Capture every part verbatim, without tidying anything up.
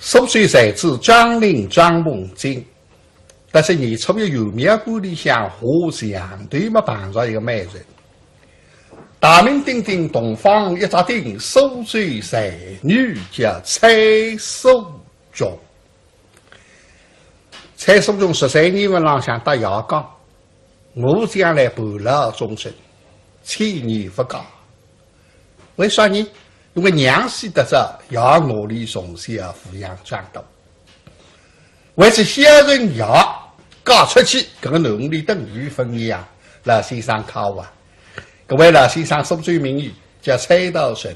苏州才子张陵张凤琛，但是年初一游庙观里向下象头么碰着一个美人。大名鼎鼎洞房一只定，苏州才女叫蔡淑琼。蔡淑琼十三年份浪向搭爷讲，我将来伴老终身，千年勿嫁。 为啥呢？因为娘死得早，爷拿俚从小抚养长大。为仔孝顺爷，嫁出去，搿个囡儿等于分一样，老先生靠啊。搿位老先生苏州名医叫蔡道成，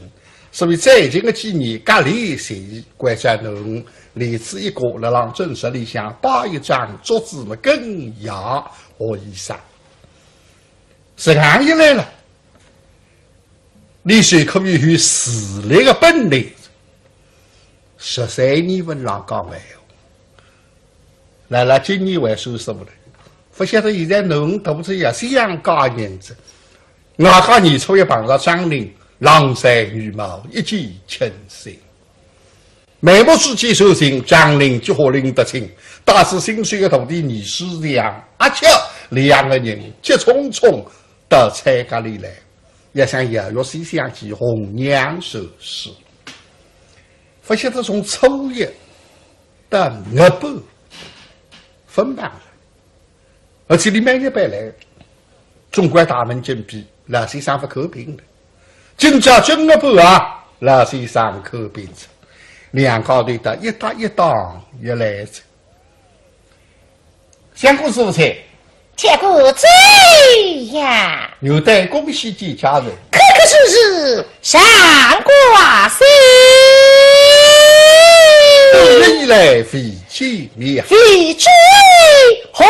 所以最近个几年隔离期，关照囡儿俚子一个辣浪诊所里向摆一张桌子么跟爷学医生。实梗一来了， 俚是可以有自立个本领。十三年份浪讲闲话，辣辣今年还算数了，勿晓得现在囡儿大仔也想嫁人哉。外加年初一碰着张陵，郎才女貌，一见倾心。 眉目之间传情，张陵几化拎得清，带仔心碎个徒弟严世蕃，阿巧两个人急匆匆到蔡家里来，要想要约西厢记，红娘手势。勿晓得从初一到月半，分房了。 而且俚每日搬来，总归大门紧闭，老先生勿看病了。今朝正月半啊，老先生看病哉，两家头搭一搭一档也来哉。相公师父在。且过哉呀。有待恭喜见家人。可可是是，上官先。多日以来未见面。未知何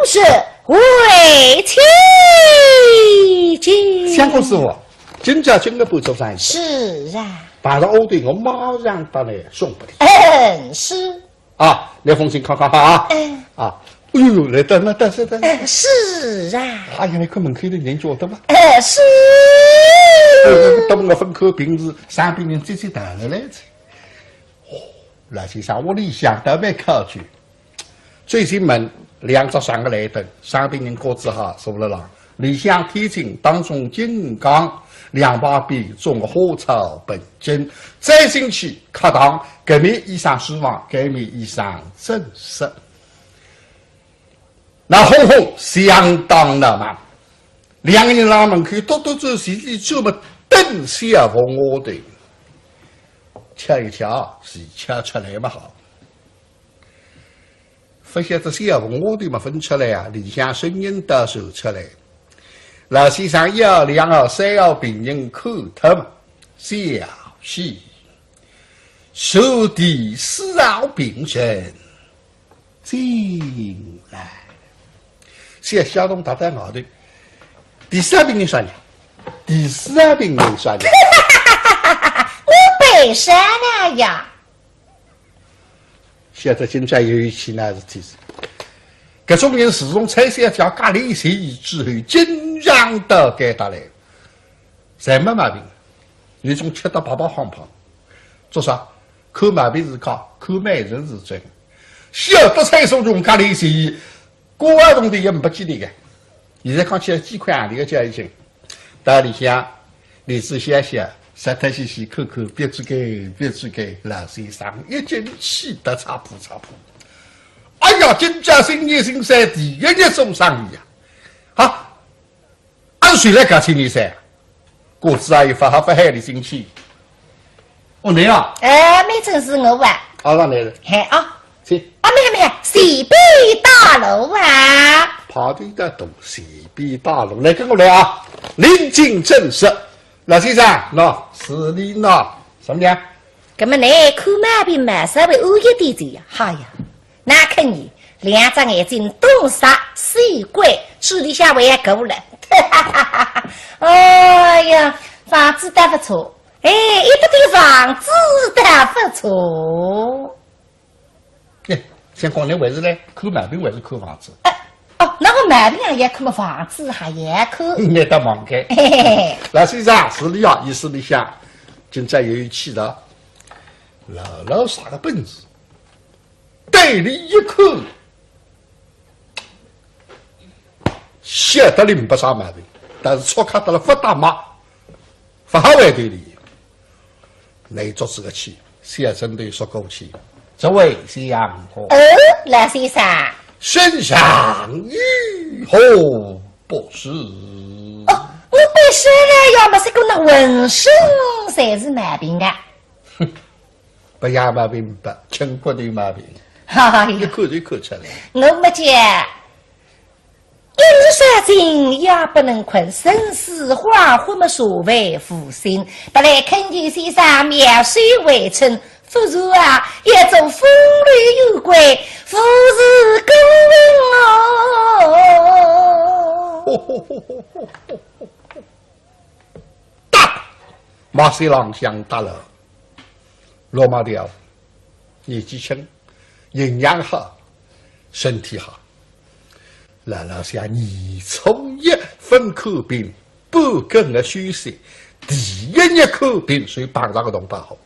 日 为妻见。相公师父，今朝正月半做生意。是啊。碰着我的，我马上搭倷送拨俚。嗯，是。啊，拿封信看看哈啊。嗯。啊，哎呦，来，等等等等等。嗯，是啊。哎呀，倷看门口头人叫得嘛。嗯，是。呃，等我分开平时，生病人急急逃了来哉。哦，老先生，屋里向倒蛮考究。 走进门，两只长个台凳，生病人各自哈坐辣浪。里向天井当中金刚，两旁边种花草盆景。再进去客堂，搿面依上书房，搿面依上正室。闹哄哄，相当闹猛。两个人辣门口踱踱转，前头专门等小凤丫头。巧一巧，是巧出来么好。 勿晓得小凤丫头么分出来啊，里向声音倒传出来。老先生一号、两号、三号病人看脱么，小姐，传第四号病人进来。小姐搭到外头，第四号病人啥人？第四号病人啥人？我本山了呀。 晓得今朝有一起那事体是，搿种人自从蔡小姐隔离起之后，经常到该搭来，侪没毛病，有种吃得白白胖胖。做啥？看毛病是假，看美人是真。晓得蔡淑琼隔离起， 瓜同的也没几钿个。现在讲起来几块洋钿个交易金，到里向，里子想想，实在是是看看，别这个，别这个，老先生已经气得差不差不。哎呀，今朝新年新岁第一日做生意呀！啊，俺谁来搞清你噻？ 果子啊，一发还不害你进去。哦，你啊？哎，没正是我啊。啊，那来了。嘿啊。请。啊，没有没有，随便打扰啊。跑得一大动，随便打扰。来，跟我来啊。临近正时，老先生，喏，是你喏，什么呢？搿么你看毛病嘛，稍微晚一点点呀。哎呀， 那看你两只眼睛东瞎西拐，嘴里向还要过了。哎呀，房子倒不错，哎，一个地方子倒不错。哎，先讲你还是来看毛病还是看房子？哎，哦，那个毛病也要看嘛，房子还要看。你倒忙开。嘿嘿嘿。老先生，是你啊，意思里向，今朝有一起的。老老啥个本事？对俚一看，晓得俚没啥毛病，但是触卡得了勿搭脉，勿好回头俚。倷做仔个气，小生头说过去，这位相公。哦，老先生。身上有何不适？哦，我本身呢，要么是个那浑身侪是毛病啊。勿要毛病勿，轻骨头毛病。哎呀，一看就看出来。我么讲，一日三更夜不能困，身世恍惚么所谓无心，不来恳求先生妙手回春，不然啊，要做风流幽鬼，无事更哦。 搭，马戏郎相搭了。罗马条，年纪轻，营养好，身体好。老老想，年初一勿看病，半个月休息，第一日看病，所以碰着个同胞好。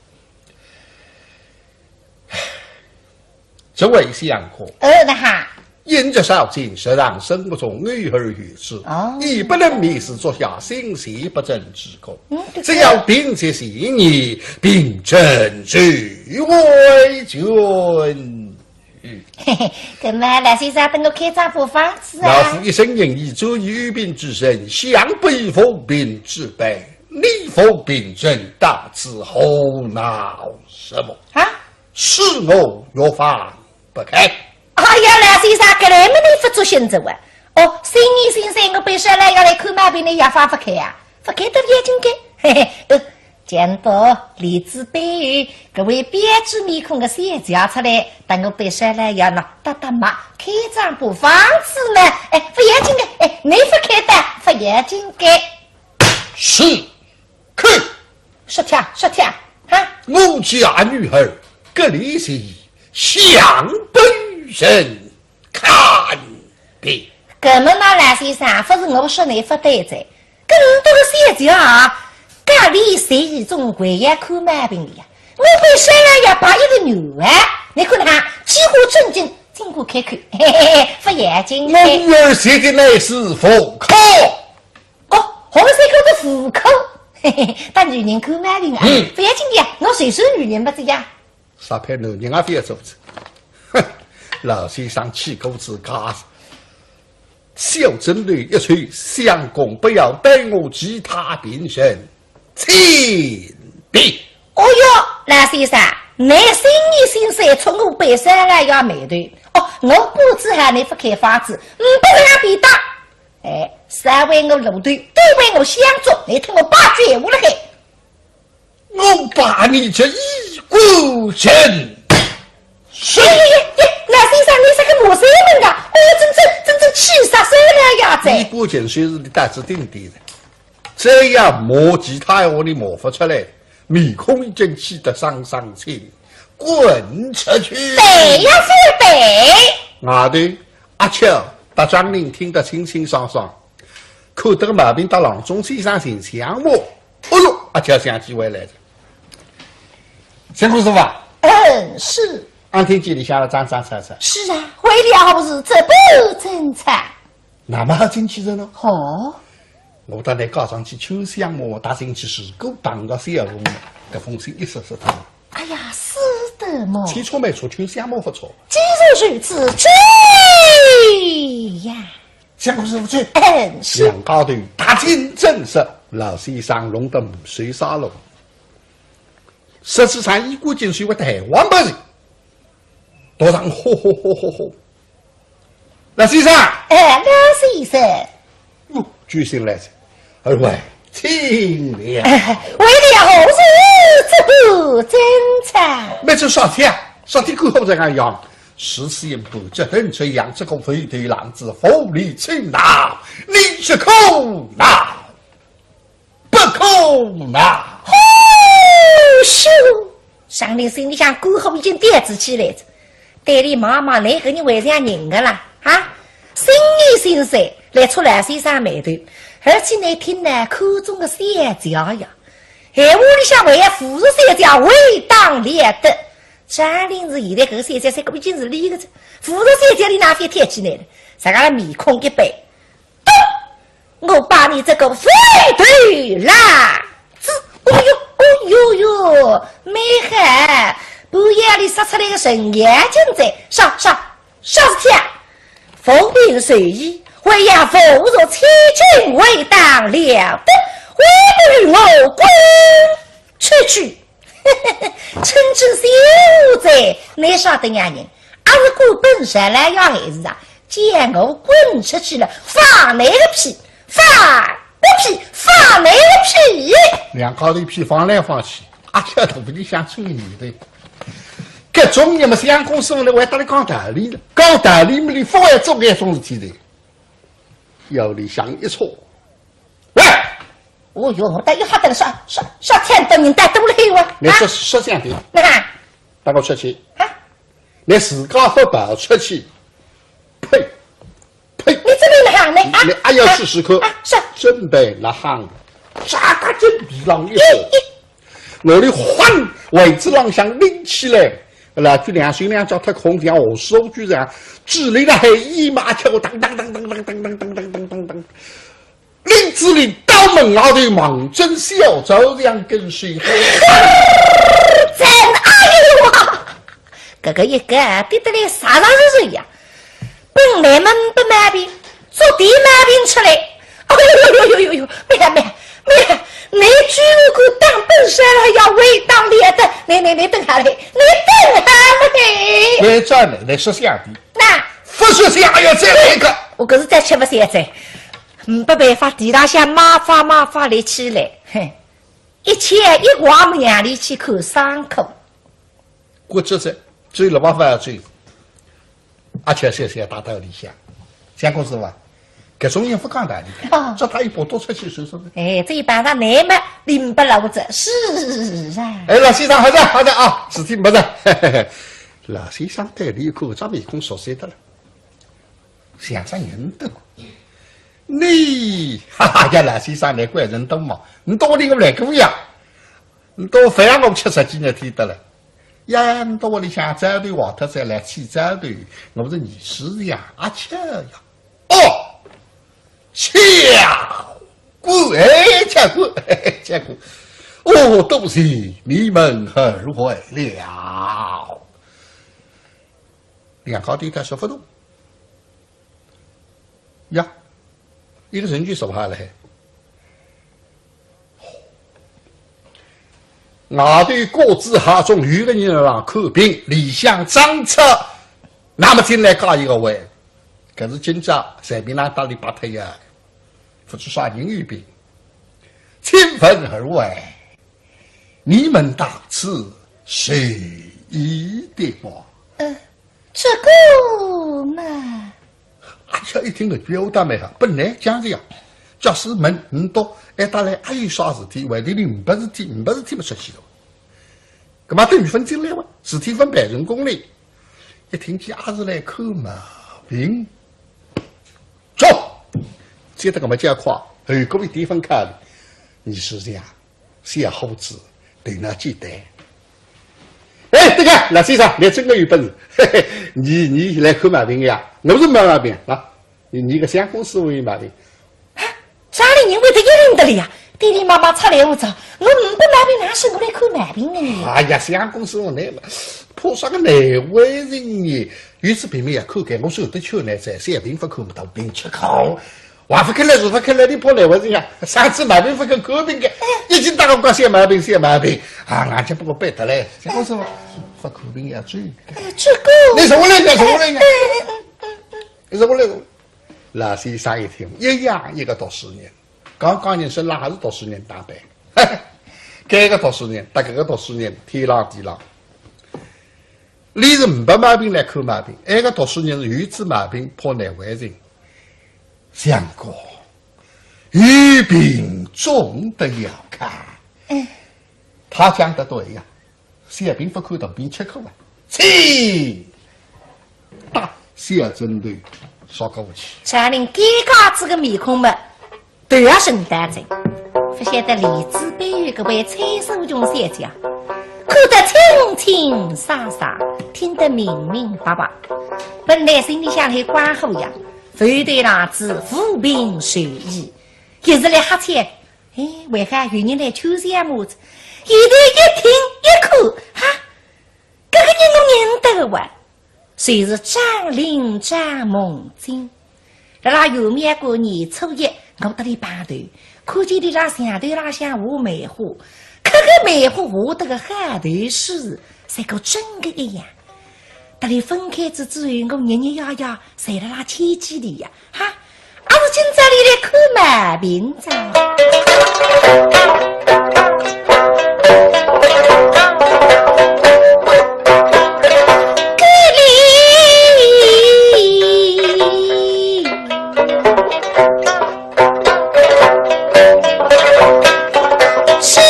这位相公，呃，那哈。因这少卿日常生活中偶尔有事，哦。亦不能眠时作下心神不正之功。嗯，对。只要病在前面，病症就会痊愈。嘿嘿，搿么老先生等我开张破方子啊。老夫一生行医，专医有病之人，向不以无病之辈。你无病症，到此胡闹什么？啊？ 恕我药方不开。哎呀，老先生，搿来么倷勿作兴哉哇？哦，心医先生，我本身来要来看毛病，倷药方勿开啊？勿开得勿要紧个，嘿嘿，呃，见到李子杯，搿位标致面孔个小姐出来，搭我本身来要喏，搭搭脉，开张破方子呢，哎，勿要紧个，哎，倷勿开得，勿要紧个。是。 看，说听，说听，哈？我家女儿格里西向本人看病。搿么呢，老先生，勿是我说倷勿对哉，搿么多个小姐啊，格里西总归要看毛病个呀。我本身呢要摆一个女儿，倷看哈，几化正经，经过开口，嘿嘿嘿，勿要紧的。我女儿学的乃是妇科。 哦，学个是个妇科，嘿嘿，搭女人看毛病啊，嗯。勿要紧个呀，我随手女人勿是呀。啥配男人也勿要做哉。哼，老先生气过自家，小针头一抽，相公不要耽误其他病人，请病。哦哟，老先生，倷心医心善，出我背山来要霉头。哦，我不知喊倷勿开方子，唔，不是俺便当。 哎，三为我路头，多为我香烛，倷听我把句闲话了嘿。我把你这一锅人，是。哎呀呀呀，老先生，倷是个骂山门个，哦，真正，真正气煞山了呀，这。一锅人虽是你胆子顶低的，这样骂其他闲话你骂勿出来，面孔已经气得丧丧青，滚出去。对呀，是对。外头 阿巧搭张玲听得清清爽爽，看得个毛病搭郎中先生寻相骂。哦哟，阿巧想起回来哉。相公师傅啊，嗯，是。俺听见倷向来争争吵吵。是啊，为了何事这般争吵？那么好进去哉呢？哦。 我搭倷告状去求相骂，搭进去是个当个小红，搿封信一说说他。哎呀，是的么。千错万错，求相骂勿错。既然如此，去呀。相公师傅去。嗯，是。两家头踏进正室，老先生弄得水沙龙。实际上，一股劲水会台湾不是？多上吼吼吼吼吼。 老先生。哎，老先生。哟，救星来哉。二位，请了。哎，为了何事这般争吵？没这啥事啊，啥事干好这样样。事情不这等这样，这个肥头狼子无理取闹，你是苦恼。 不可呐！呼咻！张玲心里向肝火已经吊仔起来哉，对俚望望，倷搿人会像人个啦？啊，心意心善，来触老先生霉头，而且呢，挺倷看中个小姐呀。闲话里向还要扶着小姐回档了得。张爱玲是现在搿个小姐，搿个已经是俚个哉，扶着小姐俚哪会挑起来了？啥个面孔一板，咚！我把你这个肥头烂额！哦哟，哦哟哟，蛮好，半夜里杀出来个神仙精哉，杀杀杀死他！ 奉命随意，还要扶着千军回档了得，还不与我滚出去！趁真小子，倷晓得呀人，阿是管本少爷要害事啊，叫我滚出去了，放倷个屁，放个屁，放倷个屁！两家头屁放来放去，阿巧肚皮里向出念头。搿种人嘛，相公师傅呢，还搭俚讲道理呢，讲道理嘛，俚勿会做搿种事体的。 腰里向一错。喂，哦哟，我倒一吓得了，啥啥啥，天都人带多了一哇！你说说这样的，那搭我出去，啊？你自家勿跑出去，呸呸！你这边哪能啊？你还要试试看，啊啊，是。真被那行，啥个真比浪一手。咦咦， 我哩哗，位子浪向拎起来，那就两手两脚脱空，像下手居然，举起来还一马跳，当当当当当当当当当当当当，拎仔俚到门外头望准小周这样跟随。真哎呦啊！搿个一个跌得来啥啥是谁呀？ 本来嘛没毛病，做点毛病出来。哎呦呦呦呦呦，没有没有没有，你居然敢当本少爷要回档了得，你你你等下来，你等下来。为啥呢？你说相的，那，不说相，还要再来一个。我可是再吃不消哉，没办法，地浪向马法马法立起来，嘿，一切一光明里去看伤口。 骨折哉，走路勿好走。阿巧小小打到里向，相公师傅啊，搿种人勿讲道理的，啊。叫他一把拖出去说说看。哎，这一般上难嘛，领不牢这，是啊。哎，老先生，好的好的啊，事体没的。老先生对俚一看，搿张面孔熟悉的了，像只人头。你，哈哈呀，老先生，你怪人多嘛，你到我里头来过呀？ 你到饭我吃十几日天得了。呀，你到屋里向灶头坏脱再来起灶头，我是二师爷阿巧呀。哦，巧骨，哎，巧骨，嘿嘿，巧骨。哦，多谢你们二位了。两家头倒说勿动。 呀，一个人就说好了嘿。外头各自哈中有个人让看病，里向张车，那么进来加一个位，可是今朝随便哪搭里摆脱呀，不知啥人有病。请问二位， 你们到此是意的么？呃，这个嘛。阿巧一听个表达蛮好，本来讲是呀，假使问你到，哎，搭来还有啥事体，外头里没事体，没事体么出去了。搿么等于分进来哇，事体分办成功了。一听见阿是来看毛病，走，接得搿么叫快，后果一点分开了。你是这样， 小伙子，头脑简单。哎，这个老先生，你真个有本事，嘿嘿，你你来看毛病呀？我是没毛病啊，你你个相公师傅有毛病。啥里人会得一人得了呀？爹爹妈妈出来我找，我没毛病，哪是我来看毛病的呢？哎呀，相公师傅来了，怕啥个难为情呢？有次病没也看看，我说得去呢，在小病勿看，大病吃苦。 话勿开来，是勿开来，你跑来我这样，上次毛病勿肯看病个，已经打个光小毛病，小毛病，啊，俺家不过背得来，结果是勿看病要追。这个，你什么来讲，什么来讲？你什么来讲？老先生一听，一样一个读书人，刚刚认识那还是读书人打扮，搿个读书人，搭搿个读书人，天壤地浪。 你是没毛病来看毛病，埃个读书人是有仔毛病怕难为情。相公，有病总得要看。嗯。他讲得对呀，小病勿看大病吃苦啊。请，搭小枕头说过去。张爱玲尴尬仔个面孔嘛，都要沉下去。勿晓得帘子背后搿位崔素琼小姐，看得清清爽爽，听得明明白白。本来心里向还光火呀，后头浪子无病受益，一时来吓彩，哎，为啥有人来求相么子？现在一听一看，哈，搿个人我认得个哇。 就是张林张梦金。辣辣元宵节年初一，我搭俚碰头，看见俚辣墙头浪向画梅花，搿个梅花画得个好头势，像个真个一样。搭俚分开仔之后，我日日夜夜侪辣辣牵记俚呀。 哈，阿是今朝俚来看毛病哉。搿里是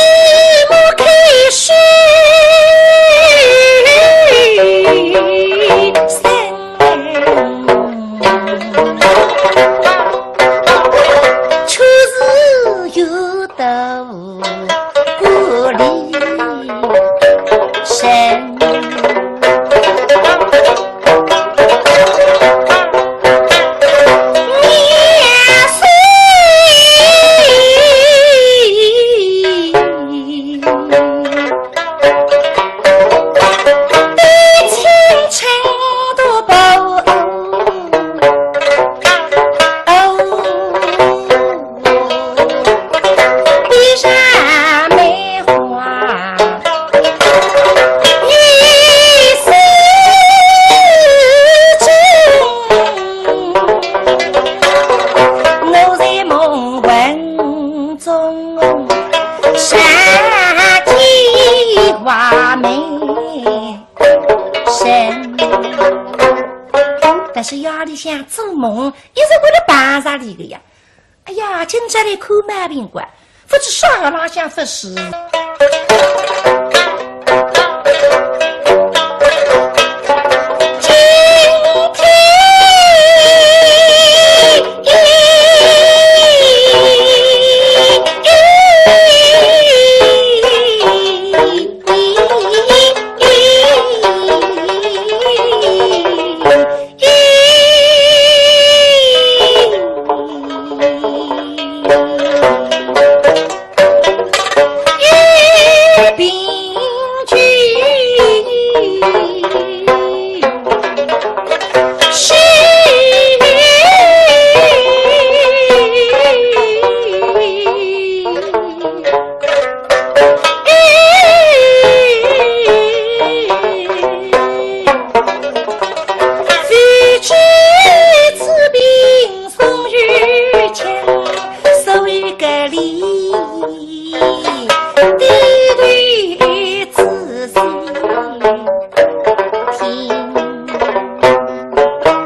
莫开水声。 出自有道无故里身。年岁 比青春都不比山梅花，一世中，我在梦魂 中山间花美人。但是夜里向做梦，一直为了碰着俚个呀。哎呀，今朝来看毛病个，勿知啥个浪向勿适。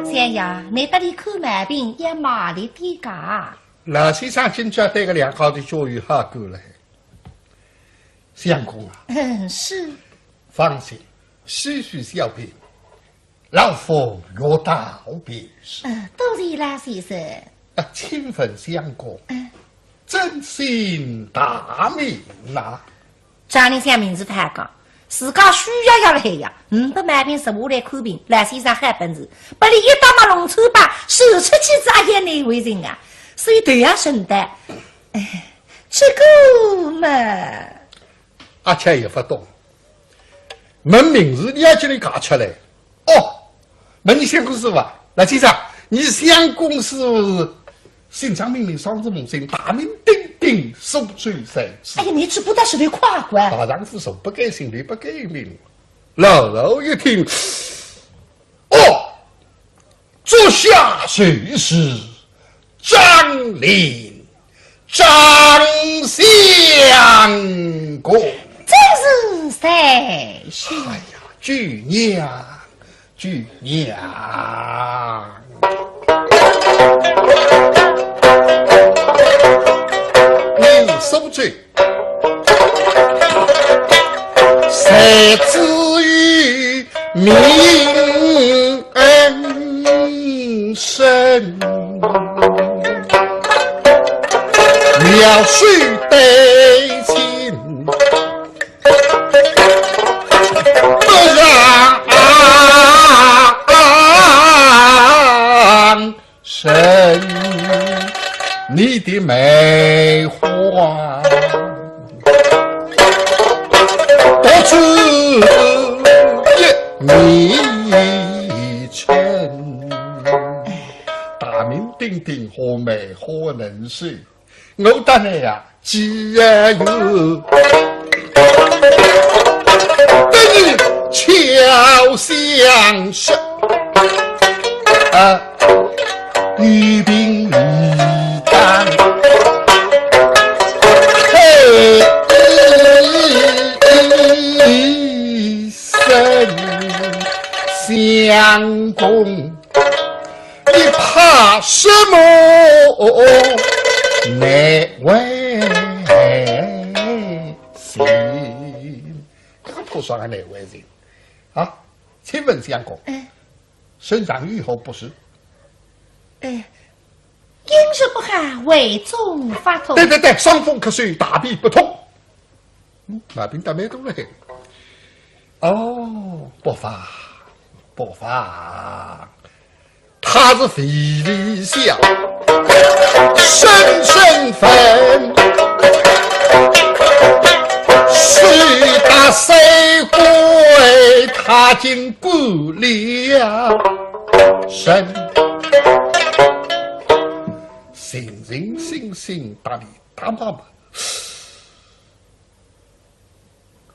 相爷，倷搭俚看毛病要卖力点价。老先生今朝对个两家头交友好过来。相公啊，嗯，是。放心，区区小病， 老夫药到病除。嗯，多谢老先生。啊，请问相公，嗯。尊姓大名呐？张林想名字勿好讲，自家需要要了海呀，呒不毛病是我来看病，老先生好本事，拨俚一刀嘛弄穿帮，手出去子阿也难为情啊，所以头也伸得，哎，这个嘛。 阿却也勿懂。问名字，俚要叫俚讲出来。哦，问伲相公是伐？老先生，伲相公是姓张名林，双字梦金，大名鼎鼎，苏州才子。哎呀，倷嘴巴倒是得快快。大丈夫手不改心，律不改命。老老一听，哦， 足下就是张林，张相公。真是在下。哎呀，舅娘，舅娘。你是苏州 才子与名声，名要水对情，不让人你的梅花，独自一迷成。大名鼎鼎和梅花能手， 我当然呀，既然有，等于巧相识，啊，与平与淡，嘿，一生相共。 你怕什么难为情？他怕啥个难为情啊？请问相公，哎。圣上有何不是？哎，因事不好，胃中发痛。对对对，伤风咳嗽，大便不通。 嗯，毛病倒蛮多了嘿。哦，不妨，不妨。他是肥里笑，深深分，手打水鬼，他竟过了身。心心心心，大力大妈妈。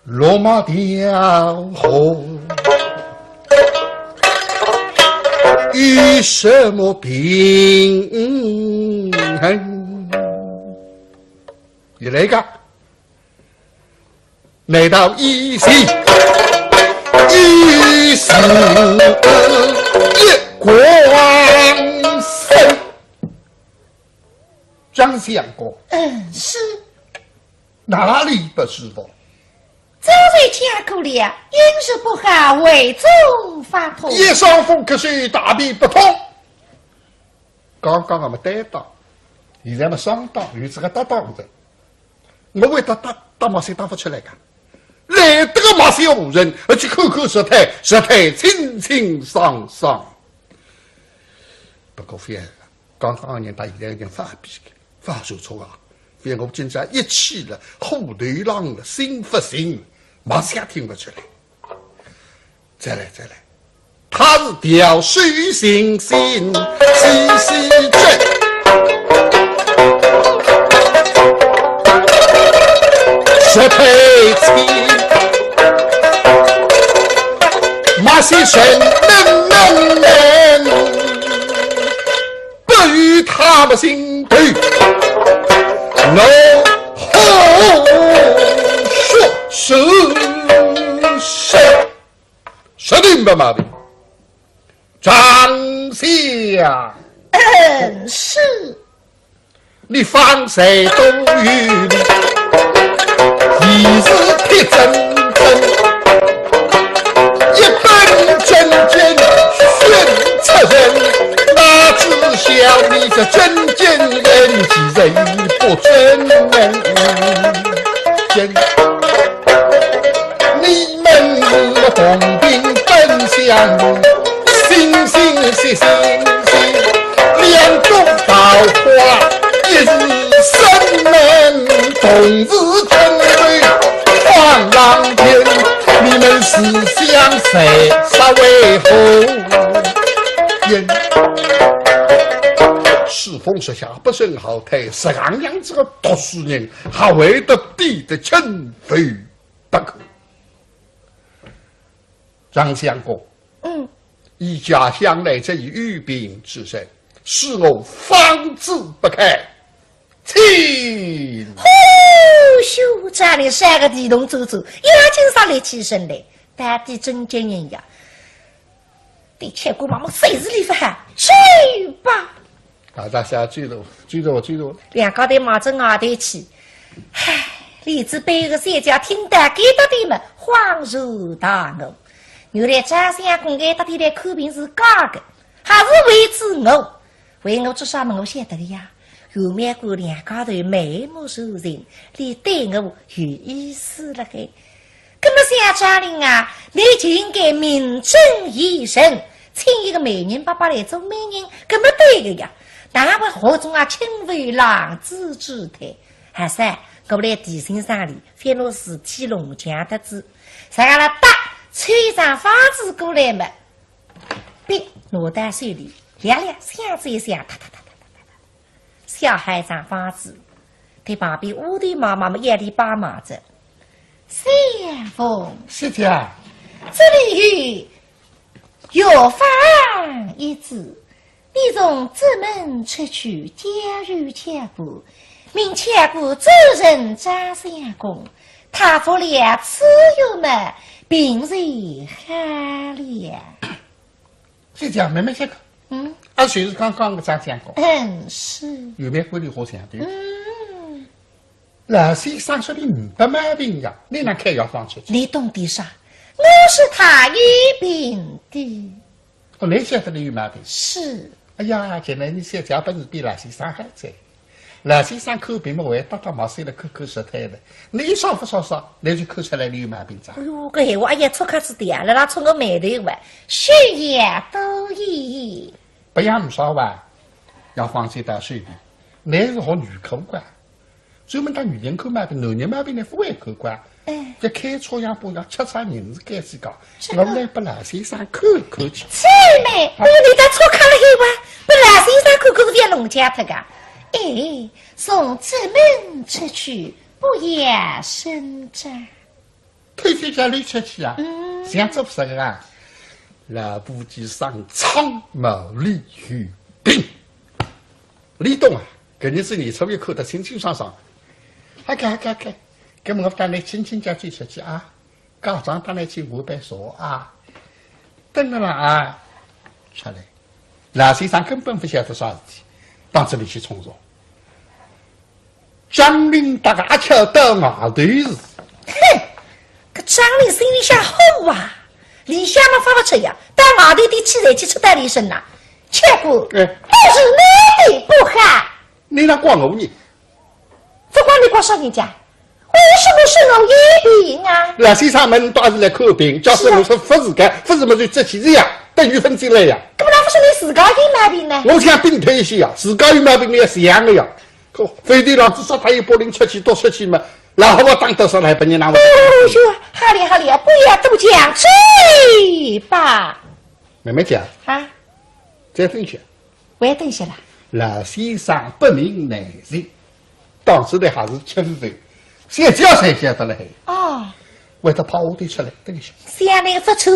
落马调和，有什么平衡？你来个，难道一心一事一光生？张相公，嗯，是。 哪里不舒服？早就讲过了，因事不好，胃中发痛。一伤风咳嗽，大便不通。刚刚我们单档，现在么双档，有这个搭档的，我为搭搭搭马赛搭不出来个，来得个马赛无人，而且口口舌苔，舌苔清清爽爽。不过非 刚刚人到现在已经发脾气，发受挫啊！非我今朝一气了，火头浪了，心不静了，马上听不出来。再来，再来，他是调手心心细细针，舌苔清，马先生嫩嫩嫩。 不与他们心对，我何说是谁？说的没毛病。张相，嗯，是。你方才都有理，你是铁铮铮。 一本正经选出人，哪知晓你这正经人，其人不正经。你们同病本相怜，心心心心心，两种桃花一时生门，同是 天地放浪天，你们是想谁杀为后人？世风说下不生好胎，实梗样子个读书人，还会得抵得清白不可？张相公，嗯。你家乡来这一遇病之人，使我方志不开。 请。呼咻，这里三个地洞走走，要紧上来起身来，到底真经人呀。对吃过妈妈谁是李法海，去吧。啊，大家记住，记住，记住。两家头望仔外头去，唉，李子背后三家听到该搭地么，恍然大悟。原来张相公该搭地来看病是假个，还是为仔我。 为我做啥么？我晓得个呀。刘妙官两家头眉目传情，俚对我有意思了嘿。葛么小张林啊，倷就应该名正言顺，请一个媒人伯伯来做媒人，葛么对个呀。哪会何种啊轻浮浪子之徒？还是我来提醒声俚，覅拿事体弄僵脱仔。啥个了，搭，抽一张方子过来么，笔拿到手里，略略想仔一想，哒哒哒哒哒哒哒。 写好一张方子，对旁边丫头妈妈么一连帮忙着。小凤，是的。这里有药方一子，你从正门出去，交与巧婆，命巧婆转认张相公，他服了此药么，病就好了。 小姐，慢慢歇个。嗯。啊，就是刚刚个张相公。嗯，是。刘妙官有话想对。嗯。老先生说俚呒不毛病呀，倷哪开药方出去？你懂点啥？我说他有病的。哦，倷晓得俚有毛病？是。哎呀，看来你小姐本事比老先生还在。 老先生看病么，还搭搭毛线了，看看舌苔了。倷一说勿说说，倷就看出来俚有毛病哉。哎哟，搿闲话哎呀，戳瞎仔点啊，辣辣戳我眉头哇，是也多疑。勿要勿说哇，药方子到手里，倷是学女科个，专门搭女人看毛病，男人毛病倷勿会看个。 哎。搿开错样把药吃出人是该死个，这个我来拨老先生看看去。姐妹，啊。我你在错看了黑哇，拨老先生看看是覅弄僵脱个。哎，从正门出去，不要声张。推推叫你出去啊？嗯。像做啥个啊？老夫妻上苍毛里有病。 李东啊，搿日子年初一看得清清爽爽。好个，好个，好个，搿么我搭倷亲亲家走出去啊，假装搭倷去喝杯茶啊。等等了啊，出来。老先生根本勿晓得啥事体，当仔里去冲撞。张林搭个阿巧到外头是。哼，搿张林心里向火啊，里向嘛发勿出呀，到外头点气才去出到里身呐。巧婆，哎。都是你的不好。 你哪怪我呢？勿怪你怪啥人家？为什么是我有病啊？老先生么倷倒还是来看病，假使我说勿是个，勿是么就出去是呀，等于勿进来呀。搿么哪勿说你自家有毛病呢？我像病脱一歇呀，自家有毛病么也是一样的呀。可非得让仔说他一拨人出去，多出去嘛，然后我打得上来，拨人拿我。哎呦，好了好了，不要多讲，去吧。慢慢讲。啊？再等一歇。 还等歇啦？老先生不明来历，当时的还是吃饭，小姐才晓得了嘿。哦。会得跑下头出来，等一歇。想来勿错，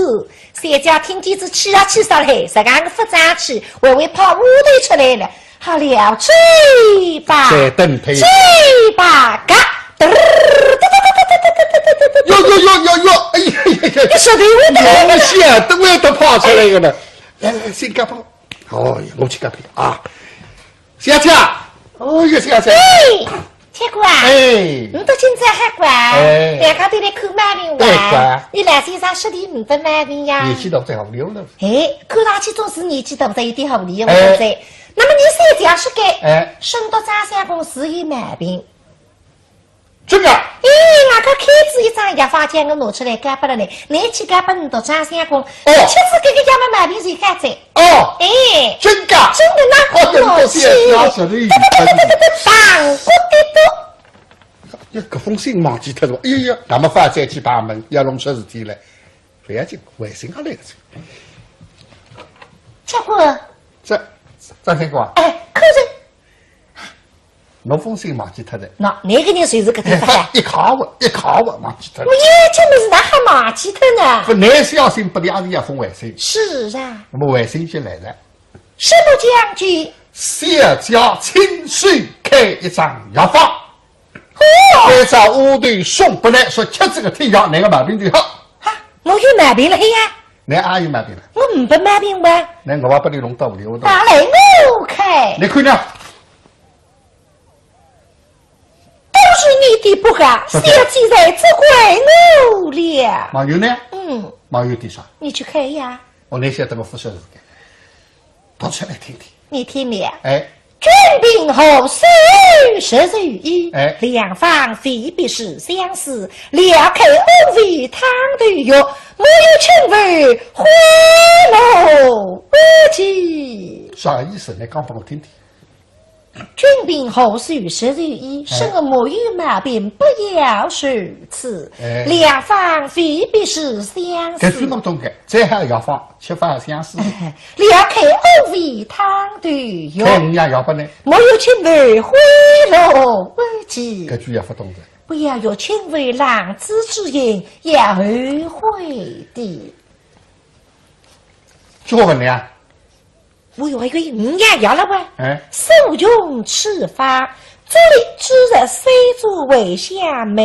小姐听见仔气啊气煞了嘿，实梗个勿争气，还会跑下头出来了。好了，去吧。再等一歇。去吧，嘎，嘚儿，哟哟哟哟哟，哎呀呀呀！你说的我的。我晓得会得跑出来个呢。来来，先轧跑。 哦哟，我去轧皮啊。小姐，哦哟，小姐。哎，铁哥啊，哎。你到今朝还管？哎。两家头来看毛病哇？对，管。你老先生说的呒不毛病呀？年纪大再好溜了。哎，看上去总是年纪大，有点好溜，哎。我说。那么你小姐说个，哎。沈笃张相公是有毛病。 真的？哎，外加开仔一张药方叫我拿出来轧拨了倷，倷去轧拨沈笃张相公，哦。吃仔搿个药嘛，毛病就好哉。哦。哎。真的？真的呐，哦，我去。我是要拿什么语言？上过的多。哎呀，搿封信忘记脱了。哎呀，那么快再去把门，要弄出事体来。勿要紧，回信也来了。结果。这，张相公啊。哎，可是 侬封信忘记脱了。喏，哪个人随时搿点发展？一卡我，一卡我忘记脱了。我一件物事哪还忘记脱呢？勿，倷写信拨俚也是要封回信。是啊。那么回信就来了。什么讲究？小姐亲手开一张药方，哦。再找丫头送拨倷，说吃这个天药，倷个毛病就好。啊，我有毛病了嘿呀？倷也有毛病了？我呒不毛病哇。倷我把拨倷弄到屋里，我都。拿来我看。倷看呢？ 都是你的不好，是的。小姐才责怪我了。毛病呢？嗯。毛病点啥？你去看呀。哦，倷晓得我勿说是个，读出来听听。你听了。哎。君病何须施药医，哎。良方未必是相思，料开五味汤头药，莫要轻问花落无几。啥意思？你讲拨我听听。君病何须施药医，哎。说我没有毛病，不要如此。哎。良方未必是相思。搿句我懂个，再好药方，吃法相思。哎，料开五味汤头药。开五样药拨你。莫要轻问花落无几。搿句也勿懂个。不要用轻问浪子之人，要后悔的。叫我问你啊？我有一个五样药了哇。哎。速用处方，竹立、枳实、山柞、茴香、麦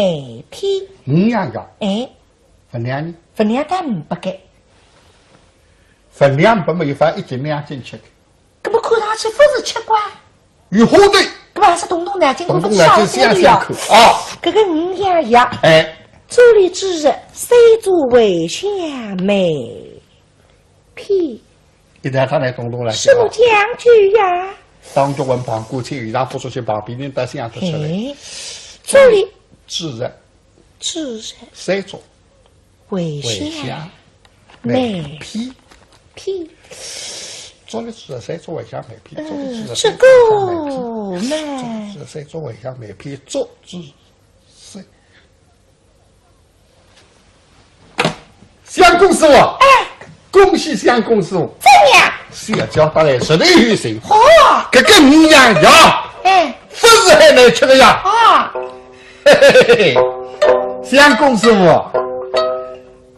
片。五样药。哎。分量呢？分量倒呒不个。分量呒不嘛，有法一斤两斤吃个。搿么看上去勿是吃光？有花头。搿么还是动动脑筋，动动脑筋，我勿晓得呀。想想看啊。搿个五样药，哎。竹立、枳实、山柞、茴香、麦片。现在他来动动脑筋啊。什么讲究呀？当局问旁观者，现场拨出去，旁边人倒想得出来。哎，竹立。枳实。枳实。山柞。 茴香，茴香，麦片。片。竹立、枳实、山柞、茴香、麦片，嗯，竹立、枳实、这个嘛。山柞、茴香、麦片，竹立、枳实、山柞、茴香、麦片，竹枳实。相公师傅，哎。恭喜相公师傅。怎样？小姐带来实头有信。嚯！搿个五样药，哎。勿是还能吃个呀？啊。 嘿嘿嘿嘿，相公师傅，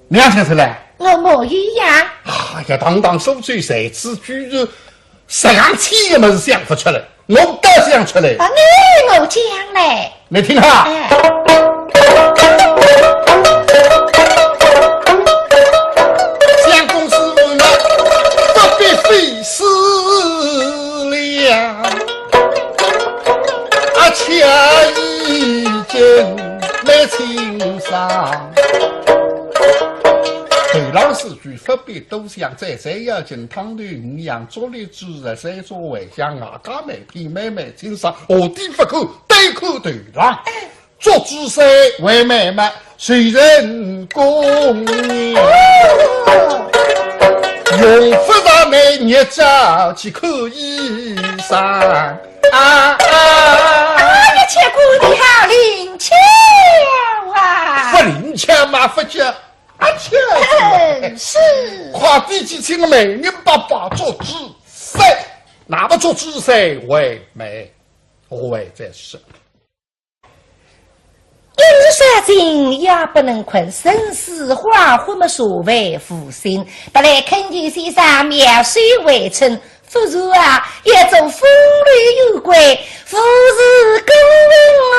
你也想出来？我没有呀。哎呀，堂堂苏州才子，居然十两千个物事想勿出来，我倒想出来。啊，你我讲嘞。你听哈。哎。相公师傅呢，不必费思了。 啊，且已经蛮清爽。头浪四句勿必多想，最最要紧汤头五样，竹立、枳实、山柞、茴香、艾叶、麦片，蛮蛮清爽。下底勿看，单看头浪。 竹枳实为媒嘛，谁人供养？用不着你日照去看衣裳。啊啊！哎呀，相公你好灵巧啊！勿灵巧嘛，勿叫阿巧。嗯，是。快点去请媒人伯伯竹枳实，那么竹枳实为媒，我还在说。 一日三更夜不能困，神思恍惚么所谓无心。特来恳求先生妙手回春，不然啊，一种风流幽鬼，无事可问哦。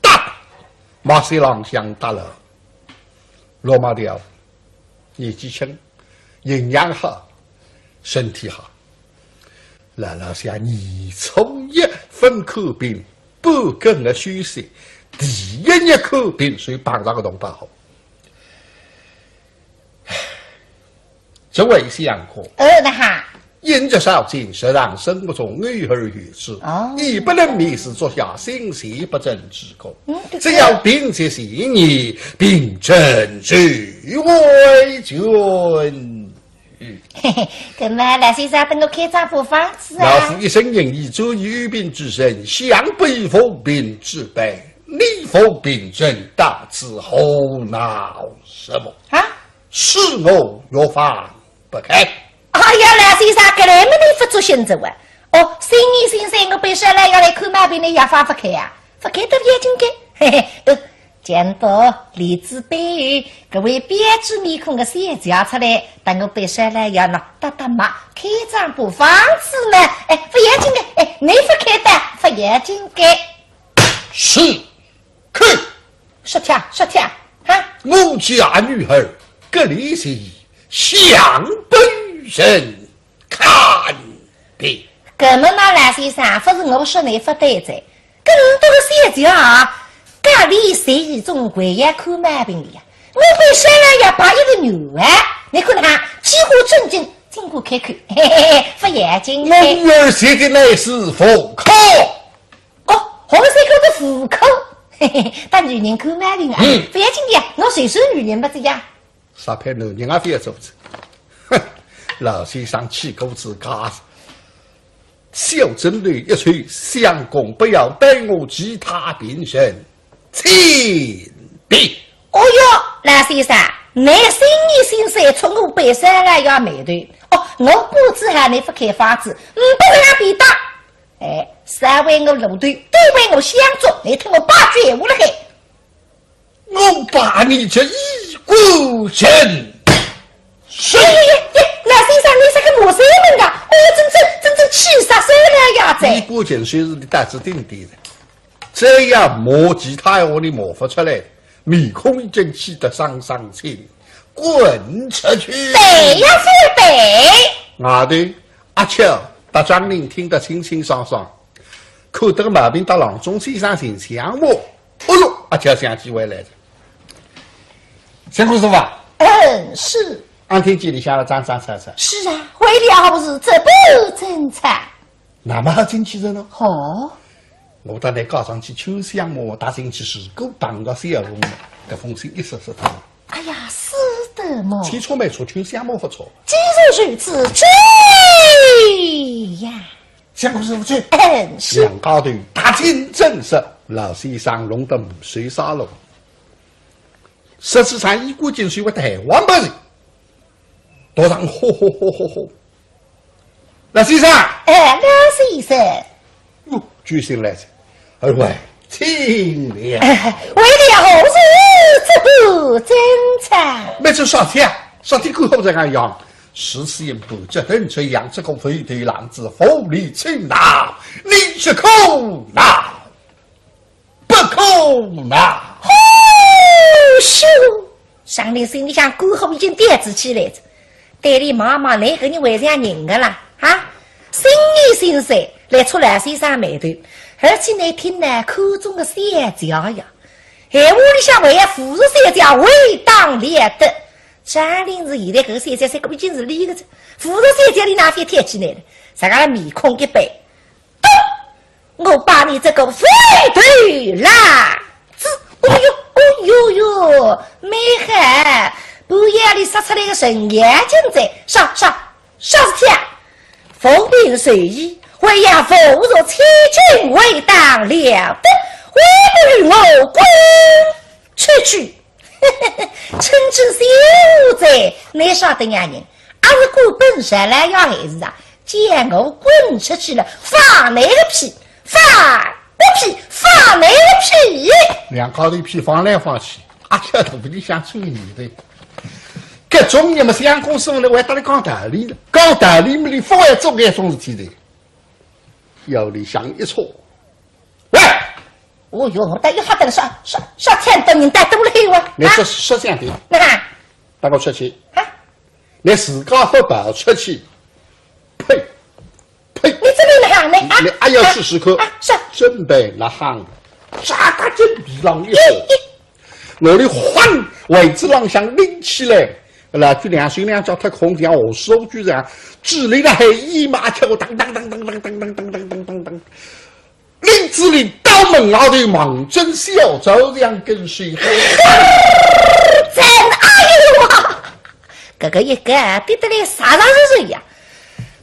搭，马戏郎相搭了。罗马调，年纪轻，营养好，身体好。老老想年初一分看病，半个月休息，第一日看病，所以碰着个同胞好。 这位相公，呃，那哈。饮食少进，日常生活中偶尔有之，哦。夜不能寐，是足下心神不正之功。嗯，对，对。只要病在前面，病症最为重。嘿嘿，搿么老先生等我开张部方子啊。老夫一生行医，专医救病之人，想不以无病之悲，你无病症，到此胡闹什么？啊？ 恕我药方不开。哎呀，老先生，搿来么你勿作兴致哇？哦，心意心酸，我背上来要来看毛病，你药方勿开啊？勿开都勿要紧个。嘿嘿，呃，见到李子背后搿位标致面孔个小姐出来，等我背上来要拿搭搭脉，开张部方子呢？哎，勿要紧个，哎，你勿开的，勿要紧个。是。 看，说听，说听，哈？我家女儿，搿里是向本人看病。搿么呢，老先生，勿是我说你勿对哉，搿么多个小姐啊，搿里是一种贵要看毛病的呀，我背上来要摆一个女儿。你看他几乎正经，尽管开口，嘿嘿嘿，不要紧的。我儿现在乃是妇科。哦，红色口的妇科，嘿嘿，当女人看毛病啊，嗯。不要紧的呀，我随手女人不这样。啥配男人啊，不要做子。哼，老先生气过自家。 小针头一抽，相公不要待我其他病人，请便。哦哟，老先生，你心里心酸，冲我背上来呀眉头。哦，我不知喊你不开方子，唔不让便当。哎，三为我路头，对为我相助，你听我把句闲话了嘿。 我把你这一个人，是。哎呀呀呀，老先生，你这个骂啥人啊？哦，真正，真正气煞人了呀，这。一个人就是你胆子顶低的，这样骂其他闲话你骂不出来，面孔已经气得丧丧青，滚出去。对呀，是对。外头，阿巧搭张玲听得清清爽爽。 看得个毛病搭郎中先生寻相骂。哦哟，阿巧想起回来了。相公师傅啊，嗯，是。俺听见里向了争争吵吵。是啊，为了何事这般争吵？那么好进去人呢？哦。我搭你告上去，秋香么，搭进去是够当个小红么，搿封信一说说他。哎呀，是的么。千错没错，秋香么不错。既然如此，去呀。 相公师傅去。嗯，是。两家头踏进正室，老先生弄得唔水沙了。实际上，一个进去我台湾不是，头上吼吼吼吼吼。老先生，哎，老先生。哟，救星来哉，二位，请了。哎，为了何事这般争吵？没做啥事啊，啥事干好这个样。 是死人不知等这样，这个肥头狼子无理取闹，你是可恼不可恼？吼咻！张玲心里向肝火已经点仔起来了，对俚望望，倷搿人为啥人个啦？啊，心里心酸，来触老先生霉头，而且呢，听呢，看中个小姐呀，闲话里向还要扶持小姐，为当了得。 张玲是现在搿个小姐，搿个已经是俚个哉，扶持小姐俚哪会挑起来了？啥个面孔一板，咚！我把你这个肥头狼子，哦哟，哦哟哟，蛮好，半夜里杀出来个神眼睛哉，啥啥啥事体啊？无病呻吟，还要扶持千金为当了得，还不与我滚出去！ 哼哼哼，真正是无罪，倷晓得呀人，阿是官本上来要害事啊，叫我滚出去了，放倷个屁，放个屁，放倷个屁！两家头屁放来放去，阿巧肚皮里向吹牛的。搿种人嘛，相公师傅呢，还搭俚讲道理了，讲道理嘛，俚勿会做搿种事体的。腰里向一戳，喂！ 哦哟，我倒要吓得了，啥啥啥，天都人带都来哇！你说啊，说相对，那搭我出去，啊，你自家勿跑出去，呸呸！你这边哪行呢？啊，你还要试试看，啊，是，准备哪行？扎他这鼻浪一手，咦咦，拿你晃位置浪向拎起来，那就两手两脚脱空，像下手举着，举起来还一马跳，当当当当当当当当当当当。 林子林到门外头望准小赵两根手，真哎呦啊！搿个一个啊，跌得来啥上是人呀？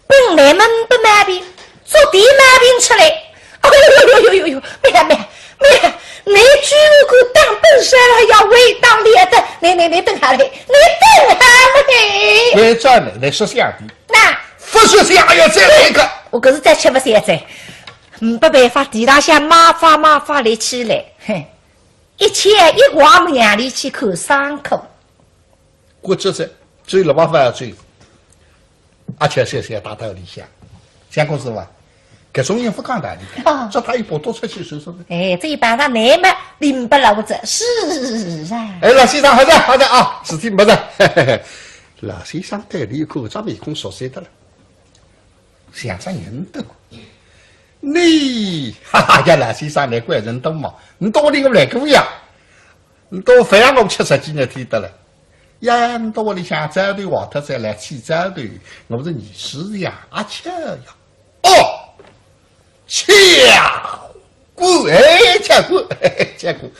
本来嘛没毛病，做点毛病出来。哎呦呦呦呦呦呦，没了没了没了！你居然敢当本山了，要为当脸的，你你你等下来，你等下来！你转来，你说相的，那不说相，哎呀，再来一个。我可是再吃不消哉。 没办法，地浪向马法马法立起来，嘿，一切一光明里去看伤口。骨折哉，走了吧，勿要走。阿巧笑笑大道理想，相公师傅啊，搿种人勿讲道理的，哦，这他一步多出去说说看。哎，这一般上难么，领不牢这，是啊。哎，老先生，好的，好的啊，事体没的。嘿嘿嘿，老先生对俚一看，这面孔熟悉的了。 像只人头。你，哈哈呀，老先生，你怪人多嘛？你到底我来过呀？你到非让我吃十几日天得了。呀，到屋里向灶头坏脱再来起灶头，我是二师爷呀，阿巧呀。哦，巧个，巧个，巧个。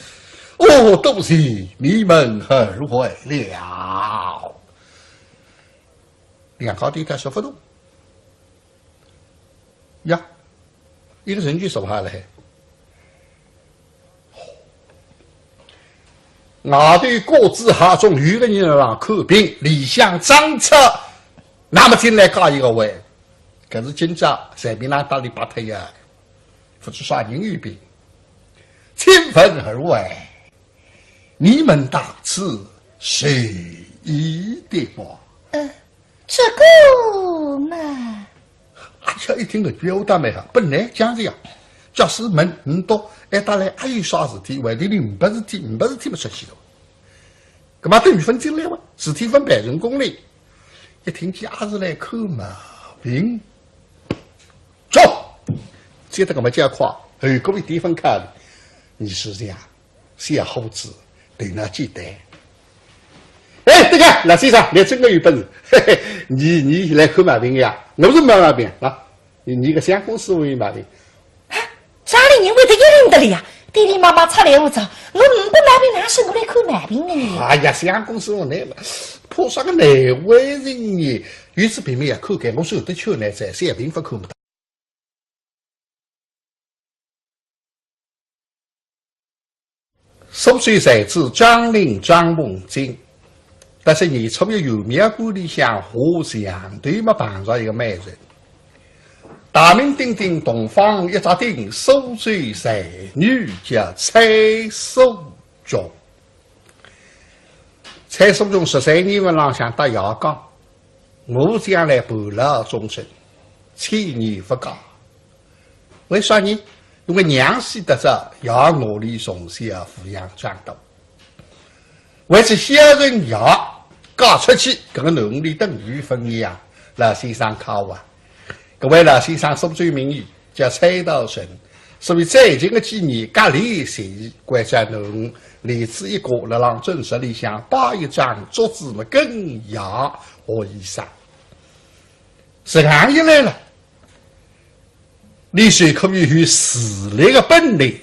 哦，多谢你们二位了。两家头倒说勿动。呀，一个人就坐下来。外头各自哈中有个人辣看病，里向张车，那么进来加一个位，搿是今朝随便哪搭里摆脱呀，勿知啥人有病。请问二位，你们到此是意的么？呃，这个嘛，阿巧一听搿句闲话倒蛮好，本来讲是呀，假使问唔到，哎，搭来还有啥事体，外头里没事体，没事体么出去了。葛末等于分进来哇，事体分办成功了。一听见阿是来看毛病，走，接得搿么加快，后果一点分开了。你是这样， 小伙子，头脑简单。哎，这个老先生，你真个有本事，嘿嘿，你你来看毛病呀？我是没毛病啊，你你个相公师傅有毛病。啊，啥里人会得一人得了呀？爹爹妈妈出来无找，我没毛病，哪是我来看毛病的呢？哎呀，相公师傅你嘛，怕啥个难为情呢？有次病没也看看，我说得去呢，在小病勿看不到。 苏州才子张陵张凤金，但是年初一游庙观里向下象头么碰着一个美人。大名鼎鼎洞房一只顶，苏州才女叫蔡淑琼。蔡淑琼十三年份浪向搭爷讲，我将来伴老终身，千年勿嫁。 为啥呢？因为娘死得早，爷我里从小抚养长大。为此小人爷嫁出去，搿个囡儿里等于分呀，老先生靠啊。搿位老先生苏州名医叫蔡道成，所以最近个几年隔离时，关照囡儿里子一个辣浪诊所里向摆一张桌子么跟爷学医生。实梗一来了， 你是可以有自立个本领，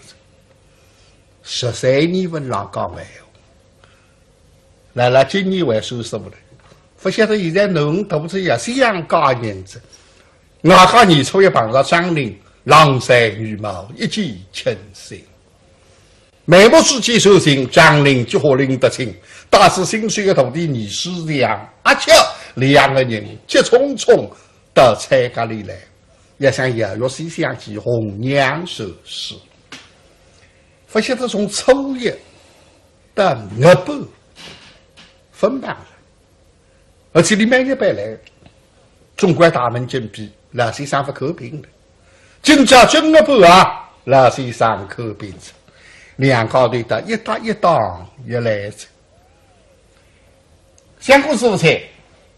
十三年份浪讲闲话，辣辣今年还算数了，勿晓得现在囡儿大仔也想嫁人哉。外加年初一碰着张陵，郎才女貌，一见倾心。 眉目之间传情，张陵几化拎得清，带仔心酸个徒弟二师爷，阿巧两个人急匆匆到蔡家里来，要想要约西厢记红娘寿事。勿晓得从初一到月半，分房了。 而且里每日班来，总归大门紧闭，老先生勿看病了。今朝正月半啊，老先生看病哉，两家头搭一搭一档也来哉。相公师傅在，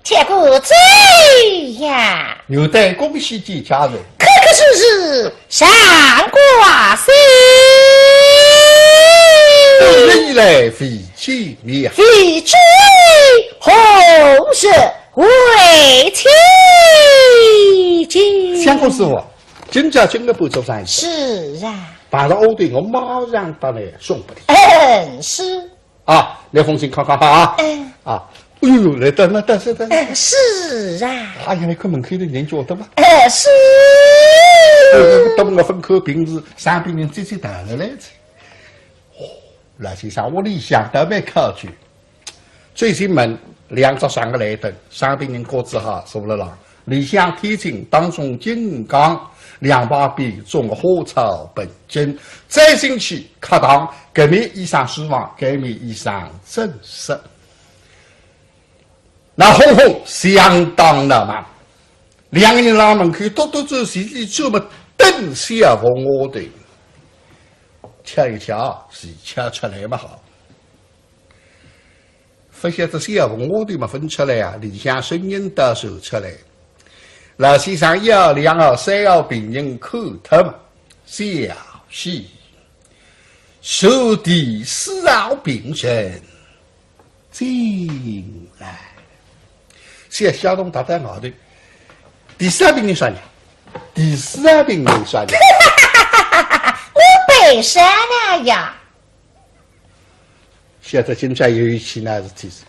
相公在呀。有待恭喜见家人。可可是是，上官先。多日以来未 见面。未知何日会亲见。相公师傅，今朝正月半做生意。是啊。碰着好头，我马上搭倷送拨倷。嗯，是。啊，拿封信看看哈啊。嗯。啊，哎哟，来，等等，等等，等等。嗯，是啊。哎呀，倷看门口头人叫得嘛。嗯，是。哎，等我分开平时，上边人接接谈了来着。哦，老先生屋里向倒蛮考究。 走进门，两只长个台凳，上边人各自哈坐了浪，里向天井，当中金刚，两旁边种花草盆景，再进去客堂，搿面一扇书房，搿面一扇正室。闹哄哄，相当闹忙。两个人辣门口踱踱走，前前走么等小凤丫头，敲一敲，是敲出来么好。 勿晓得小凤丫头么分出来啊，里向声音倒传出来。老先生一号、两号、三号病人看脱么，小姐，传第四号病人。进来。小小童踏踏外头，第三病人啥人？第三病人啥人？我本山了呀。晓得今朝有一起那事体是，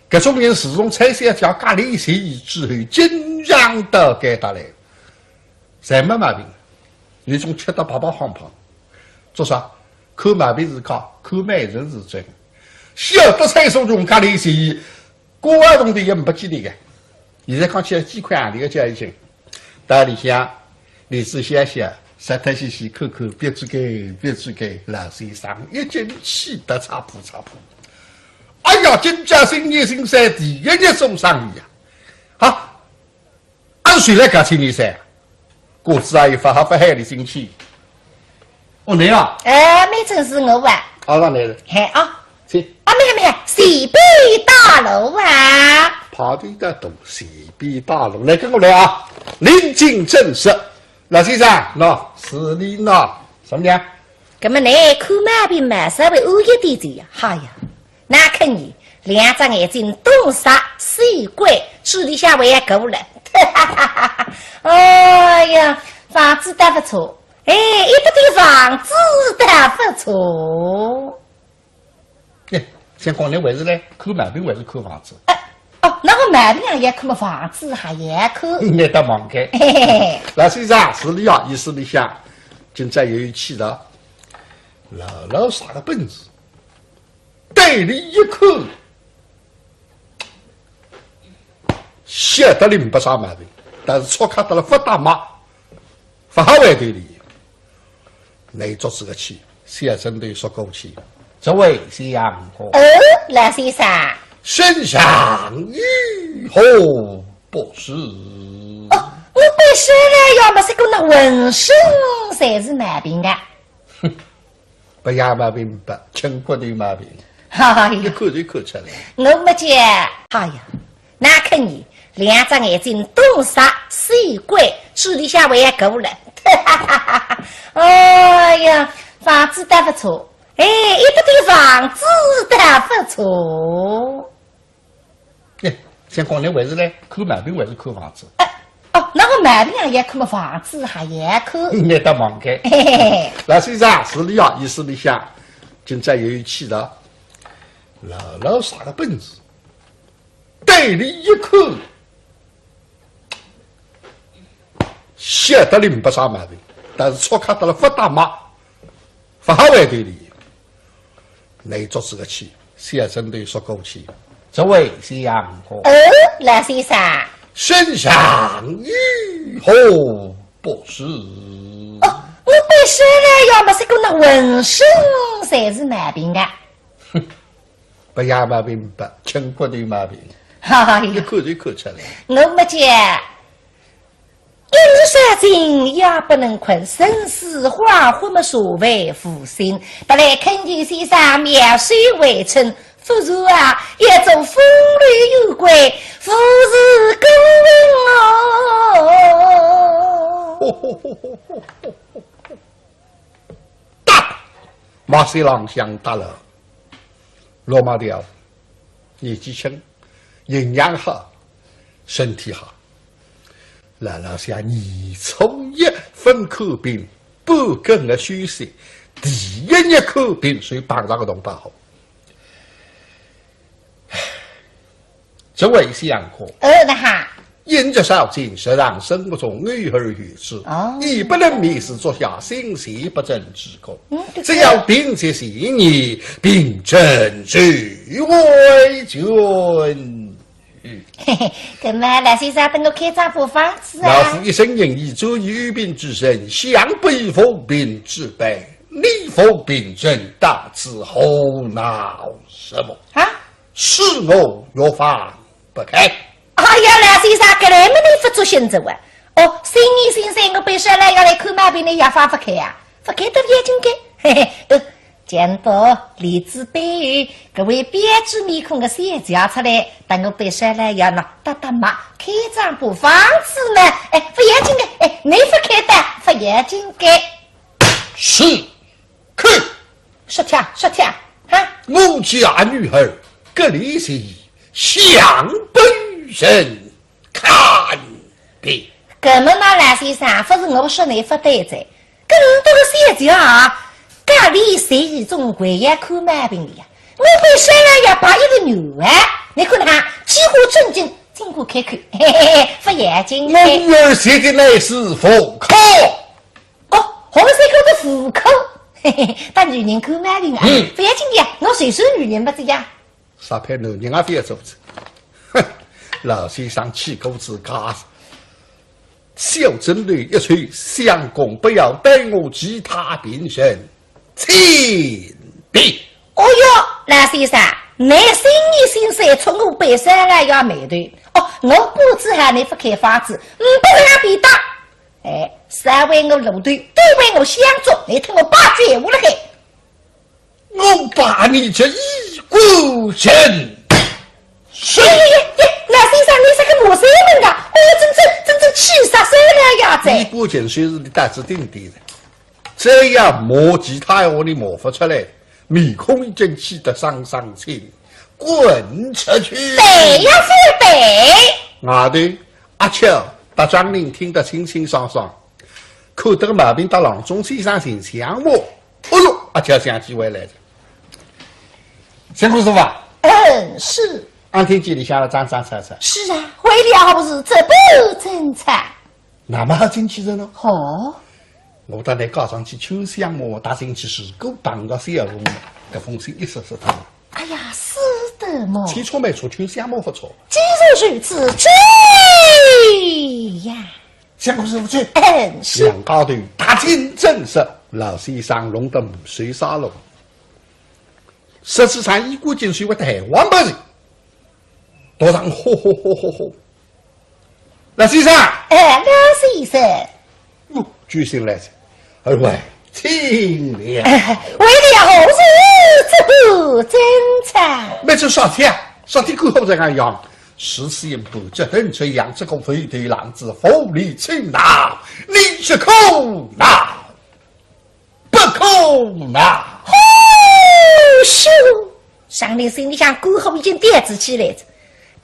搿种人自从蔡小姐隔离十一之后，经常到该搭来。 侪没毛病，有种吃得白白胖胖。做啥？看毛病是假，看美人是真。晓得蔡松琼家里是，国外同的也没几个。现在讲起来几块洋钿个交情，到里向，里子想想，实在是是看看，别这个，别这个，老先生已经气得差不差不。哎呀，今朝新年新岁第一日做生意呀，啊！ 俺谁来搞清你噻？果子阿姨发好发海的进去。哦，你啊？哎，没正是我啊。啊，那你嘿啊。请。啊，没有没有，随便大楼啊。跑的得动，随便大楼。来，跟我来啊！临近正式。老先生，喏，是你喏，什么呢？那么你看毛病嘛，稍微安一点点呀。哎呀， 那看你两只眼睛东杀西拐，嘴里向还要过了。哎呀，房子倒不错，哎，一个地方子倒不错。哎，先讲你还是来看毛病还是看房子？哎，哦，那我毛病也要看嘛，房子还要看。你倒忙开。嘿嘿嘿，老先生，是你啊，意思里向，今朝有一气的，老老啥个本事？ 对你一看，晓得你没啥毛病，但是戳卡得了不打骂，不好回对你。你做这个气，小生对说过去，这位是杨过。哦，老先生。身上有何不适？哦，我本身呢，要么是个那浑身侪是毛病的。不要毛病不，轻骨头毛病，哎呀，一看就看出来。我没讲。哎呀，那看你两只眼睛东杀西拐，嘴里向还要过了。哎呀，房子倒不错，哎，一个地方子倒不错。哎，先讲你还是来看毛病还是看房子？哎，哦，那我毛病也要看嘛，房子还要看。你倒忙开。嘿嘿嘿，老先生，是你啊，意思里向，今朝有一气的，老老啥个本事？对你一看，晓得你没啥毛病，但是戳卡得了不打骂，不好回对你。你做这个气，小生对说过去，这位是杨过。哦，老先生。身上有何不适？哦，我本身呢，要么是个那浑身侪是毛病的。不要毛病不，轻骨头毛病，哎呀，一看就看出来。我没讲。一日三更夜不能困，神思恍惚么所谓无心。不来恳求先生妙手回春，不如啊，一种风流幽鬼，无事公文哦。打，马水浪向打了，落马条，年纪轻，营养好，身体好。老老想年初一分看病，半个月休息，第一日看病，所以碰着个同胞好。 这位相公，呃，那哈，饮食少进，日常生活中偶尔有之，哦夜不能寐，是足下心神不正之功。嗯，对只要病在前，病症就会全愈。嘿嘿，那么老先生，等我开张破方子啊。老夫一生行医，专医治病之人，想不以无病治百，你无病症，到此胡闹什么？啊？是我药方不开。哎呀，老先生，搿来么你勿作兴致哇？哦，新年新岁，我本身来要来看毛病，侬药方勿开啊？勿开得要紧个。嘿嘿，呃，见到李子背后搿位标致面孔个小姐出来，搭我本身来要喏，搭搭脉，开张破方子嘛。哎，勿要紧个，哎，侬勿开的，勿要紧个。是，去。说跳，说跳，哈。我家女儿搿里是向本人看病。搿么呢，老先生，勿是我说倷勿对哉，搿倷笃个小姐啊，家里是一种胃药看毛病个呀。我本身呢也摆一个女儿，倷看哈，几乎正经，经过开口，嘿嘿嘿，勿要紧。我女儿现在乃是妇科。哦，我们是个妇科，嘿嘿，搭女人看毛病啊，嗯。勿要紧个呀，我随手女人勿是呀。 啥配男人也勿要做哉。哼，老先生气过自家，小枕头一抽，相公不要带我其他病人，请病。哦哟，老先生，倷心里心思出我背山来要眉头。哦，我不知还倷勿开方子，嗯，不是俺便当。哎，稍微我路头，对为我相助，倷听我把句闲话了嘿。 我把你这一个人，是。哎呀呀呀，老先生，倷是个骂山门个，哦，真正，真正气煞山了呀，这。一个人虽是你胆子顶低的，这样骂其他闲话你骂勿出来，面孔已经气得丧丧青，滚出去。对呀，是对。外头，阿巧搭张玲听得清清爽爽。 看得个毛病搭郎中先生寻相骂。哦哟，阿巧想起回来哉。相公师傅啊，嗯，是。俺听见里向了争争吵吵。是啊，为了何事这般争吵？那么好进去哉呢？哦。我搭倷告状去，秋香么，搭进去是个碰着小红，搿封信一说说他。哎呀，是的么。千错万错，秋香么勿错。既然如此，这样。 相公师傅去。嗯，是。两家头踏进正室，老先生弄得没水沙了。实际上，一个劲水会得还还不是？多上吼吼吼吼吼。老先生，哎，老先生。哟，救星来哉。二位，请了。哎，为了何事这般争吵？没这啥事啊，啥事干好这个样？ 是先不这等这样，这个肥头狼子无理取闹，你是可恼不可恼？吼咻！张玲心里向肝火已经点仔起来哉，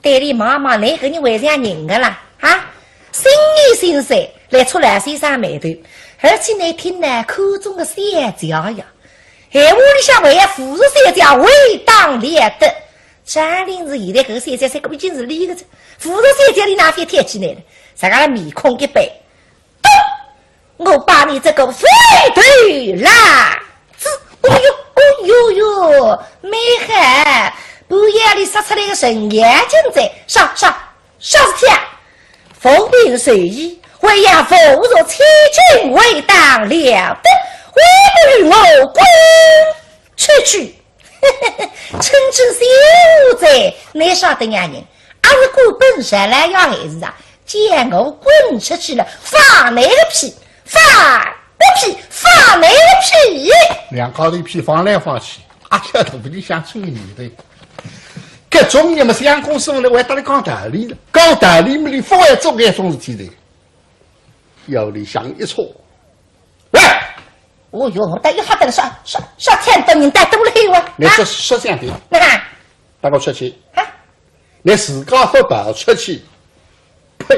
对俚望望，倷搿人会像人个啦，啊？心里心塞，来触老先生霉头，而且呢，听呢，看中个小姐呀，闲话里向还要扶着小姐，为当了得。 张玲是现在搿个小姐，搿个已经是俚个哉，扶着小姐俚哪会挑起来了？啥个面孔一板，咚！我把你这个肥头狼子，哦哟，哦哟哟，蛮好，半夜里杀出来个神仙精哉，啥啥啥事体啊？奉命授意，为要扶助千金为当了得，还不与我滚出去！ 哼哼哼，真正是无罪，倷晓得呀人，阿是官本上来要害事啊，叫我滚出去了，放倷个屁，放个屁，放倷个屁！两家头屁放来放去，阿巧肚皮里向出个念头。搿种人嘛，相公师傅呢，还搭俚讲道理呢，讲道理嘛，俚勿会做搿种事体的。腰里向一戳，喂！ 哦哟，我倒一吓得了，啥啥啥，天大人带多了一哇！你说说相的，那，带我出去。啊？你自家勿跑出去，呸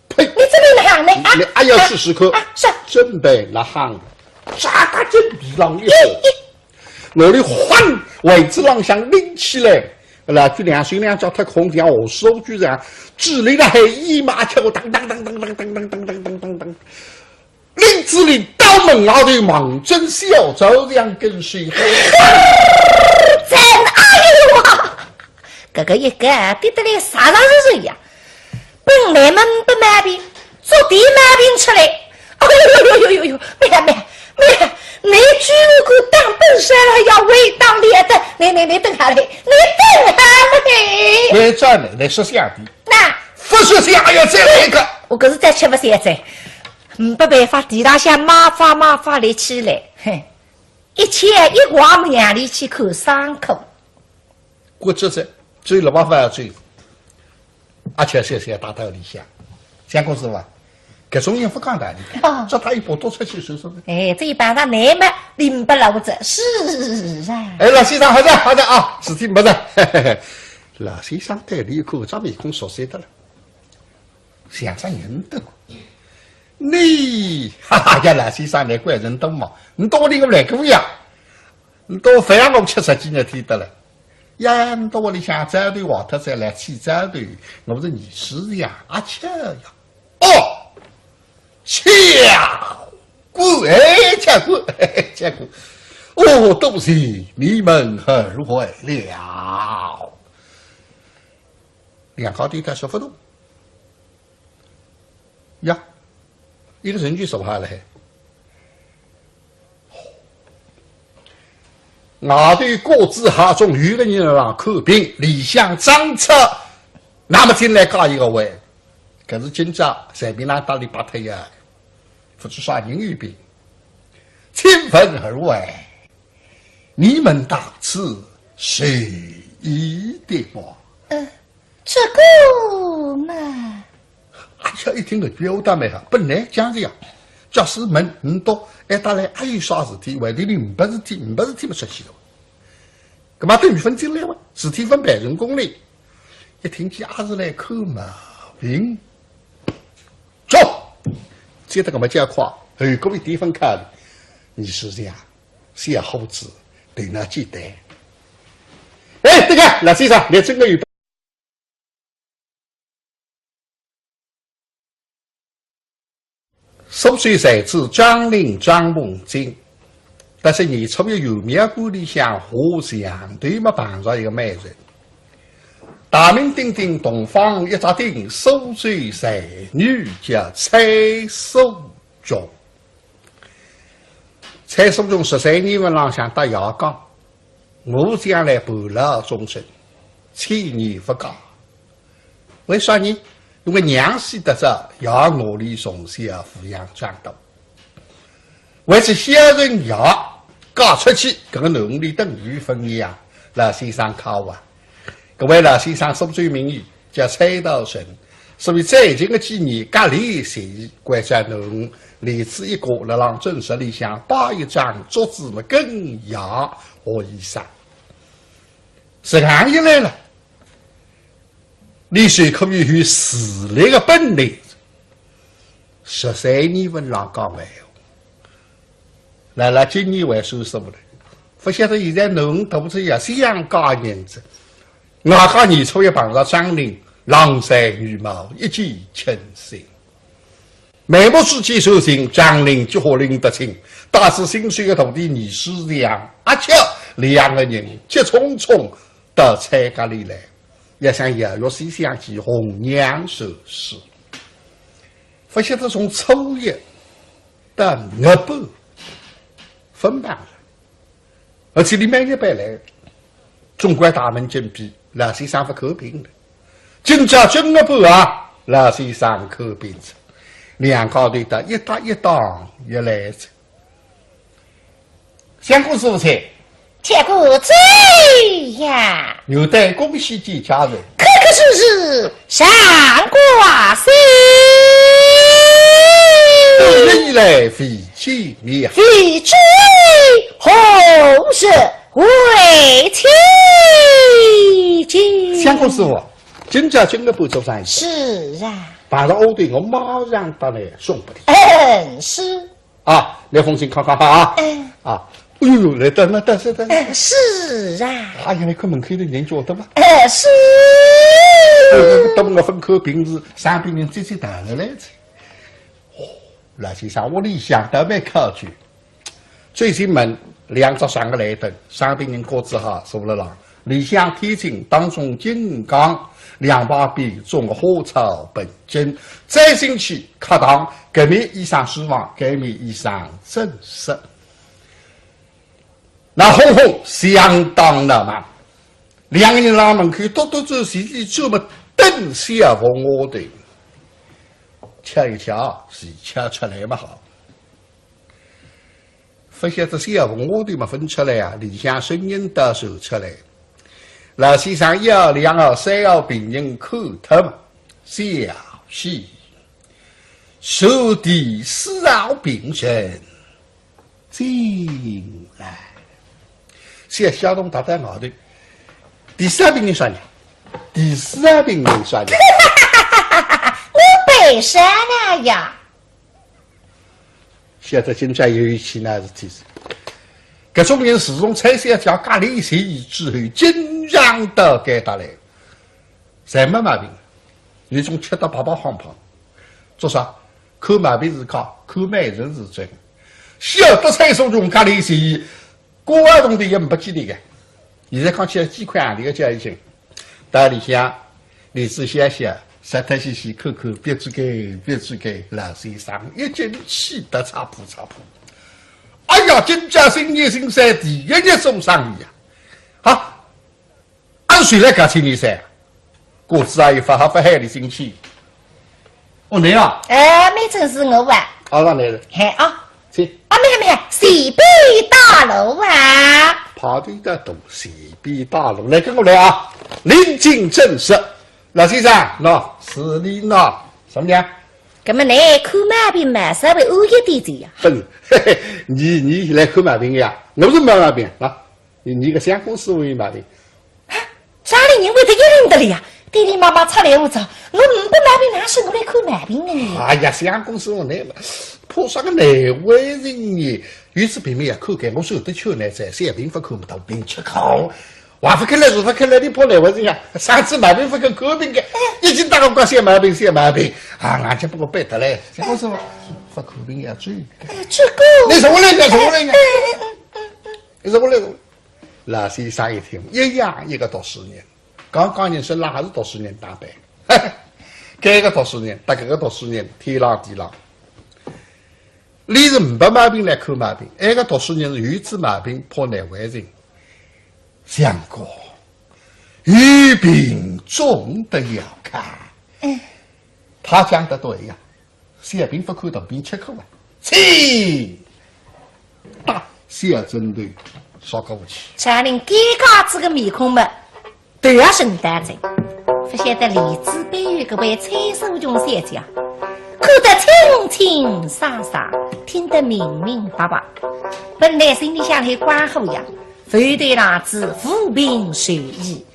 呸！你这么哪行呢？啊？你还要试试看？啊，是。准备哪行？扎他真皮上一手，咦咦，我的慌，位置浪向拎起来，那就两手两脚脱空，像下手居然，指里了还一马跳，当当当当当当当当当当当当。 林子林到门外头望准小赵两根手，真哎呦啊！搿个一个跌得来啥上是谁呀？本来么不毛病，做点毛病出来。哎呦呦呦呦呦，没没没，你居然敢当本山了，要为当了得，你你你等下来，你等下来。你转来，你说相的。那，不说相，哎呀，再来一个。我可是再吃不消哉。 没办法，地浪向马法马法立起来，嘿，一切一光让俚去看伤口。骨折哉，走了吧，勿要走。阿巧笑笑打到里向，相公师傅啊，搿种人勿讲道理个，哦。叫他一步多出去说说。哎，这一般上难嘛，领不了这，是啊。哎，老先生，好的，好的啊，事体没得。老先生对俚一看，张面孔熟悉的了，像只人头。你，哈哈呀，老先生，你怪人多嘛，你到底我来过呀？你到勿让我吃十几日天的了。呀，你到屋里向早头坏脱再来起早头，我是二师爷，阿巧呀。 哦，巧过，哎，巧过，哎，巧过。哦，多谢你们二位了。两家头侪说勿动。呀，一个人就坐下来。 外头各自哈中，有个人辣看病，里向张策，那么进来加一个位，搿是今朝随便哪搭里摆脱呀，勿知啥人有病。请问二位，你们到此是意的么？嗯，这个嘛， 阿巧一听搿句闲话倒蛮好，本来讲是呀，假使问倷笃，哎，搭来还有啥事体，为的倷呒不事体，呒不事体么出去了。葛末等于勿进来哇，事体勿办成功了。一听见阿是来看毛病，走，接得搿么叫快，后果一点勿考虑，你是这样，小伙子，对那简单。哎，这个，老先生，你真个有 苏州才子张陵张凤金，但是年初一游庙观里向下象头么碰着一个美人，大名鼎鼎洞房一只顶，苏州才女叫蔡素琼。蔡素琼十三年文浪向搭爷讲， 我将来半老终身，千年勿嫁。为啥呢？因为娘死得早，爷拿俚从小抚养长大。为仔孝顺爷，嫁出去，搿个囡儿等于分一样，老先生靠啊。搿位老先生苏州名医， 叫蔡道成，所以最近个几年，隔离是关照囡儿，连仔一个辣浪诊所里向摆一张桌子么跟爷学医生。实梗一来了，俚是可以有自立个本领。十三年文浪讲闲话，辣辣今年还算数了，勿晓得现在囡儿大仔也想嫁人哉。 外加年初一碰着张陵，郎才女貌，一见倾心。眉目之间传情，张陵几化拎得清，带仔新收个徒弟二师爷阿巧，两个人急匆匆到蔡家里来，要想邀约西厢记，红娘寿事。勿晓得从初一到月半，分房了。 而且俚每日班来，总归大门紧闭，老先生勿看病了。今朝正月半啊，老先生看病哉，两家头搭一搭一档一来哉。相公师傅在。相公在呀。有待恭喜见家人。 可可是是上官仙。多日以来未见面。未知何日会见。相公师傅，今朝正月半做生意。是啊。碰着好头，我马上搭倷送拨俚。嗯，是。 啊，来封信看看哈啊。哎。啊，哎呦，来，等等等等等。哎，是啊。哎呀，你看门口头人叫得嘛。哎，是。哎，等我分开平时，生病人接接谈了来着。哦，老先生，屋里向倒蛮考究。走进门，两只长个来凳，生病人各自哈坐了浪。 里向天井当中金刚，两旁边种花草盆景，再进去客堂，搿面一扇书房，搿面一扇正室。那哄哄相当闹忙，两个人辣门口踱踱转，前头专门等小凤丫头。巧一巧，是巧出来嘛好。 勿晓得小凤丫头嘛分出来啊，里向声音倒传出来。老先生一号、两号、三号病人看脱嘛，小喜。手提四号病人进来。小小童踏到外头，第四号病人啥人？第四号病人啥人？我背上了呀。晓得今朝有一起那事体是，搿种人自从蔡小姐隔离十一之后，经常到该搭来。 侪没毛病，有种吃得白白胖胖。做啥？看毛病是假，看美人是真。晓得蔡松琼隔离十一，瓜儿铜钿也没几钿个。现在讲起来几块洋钿个价钱。到里向，李子香想，实在是是看看，别这个，别这个，老先生已经气得差不差不。哎呀，今朝新年新岁第一日做生意呀！啊， 俺谁来搞清你噻？果子阿姨发好发海的心情。哦，你啊，哎，没正是我啊。啊，那来了，嘿啊，请。啊，没有没有，随便打扰啊。跑得一大动，随便打扰，来跟我来啊！临近正事，老先生，喏，是你喏，什么呀？那么你看毛病嘛，稍微晚一点点呀。不是，嘿嘿，你你来看毛病呀？我是没毛病啊。 你你个相公师傅有毛病。啥人认为得一人得了呀？爹爹妈妈出来无着，我没毛病，哪是我来看毛病的呢？哎呀，相公师傅，你怕啥个难为情呢？有次病没也看看，我说有的去呢，在小病不看，大病吃苦。话不开来，说不开来，你怕难为情啊？上次毛病不肯看病的，已经打个光小毛病，小毛病啊，人家不给我背得来。相公师傅，不看病要追。哎，这个，你什么人家，什么人家？你什么人？ 老先生一听，一样一个读书人，刚刚认识那还是读书人打扮，搿个读书人搭搿个读书人天朗地朗。伊是没毛病来看毛病，埃个读书人是有一只毛病怕难为情。相公，有病总得要看。嗯。他讲得对呀。 小病不看大病吃苦啊。请，打小针头，说过去。张林尴尬这个面孔嘛，都要认得着。不晓得李子背后搿位蔡淑琼小姐，看得清清爽爽，听得明明白白。本来心里向还光火呀，非但让子无病呻吟，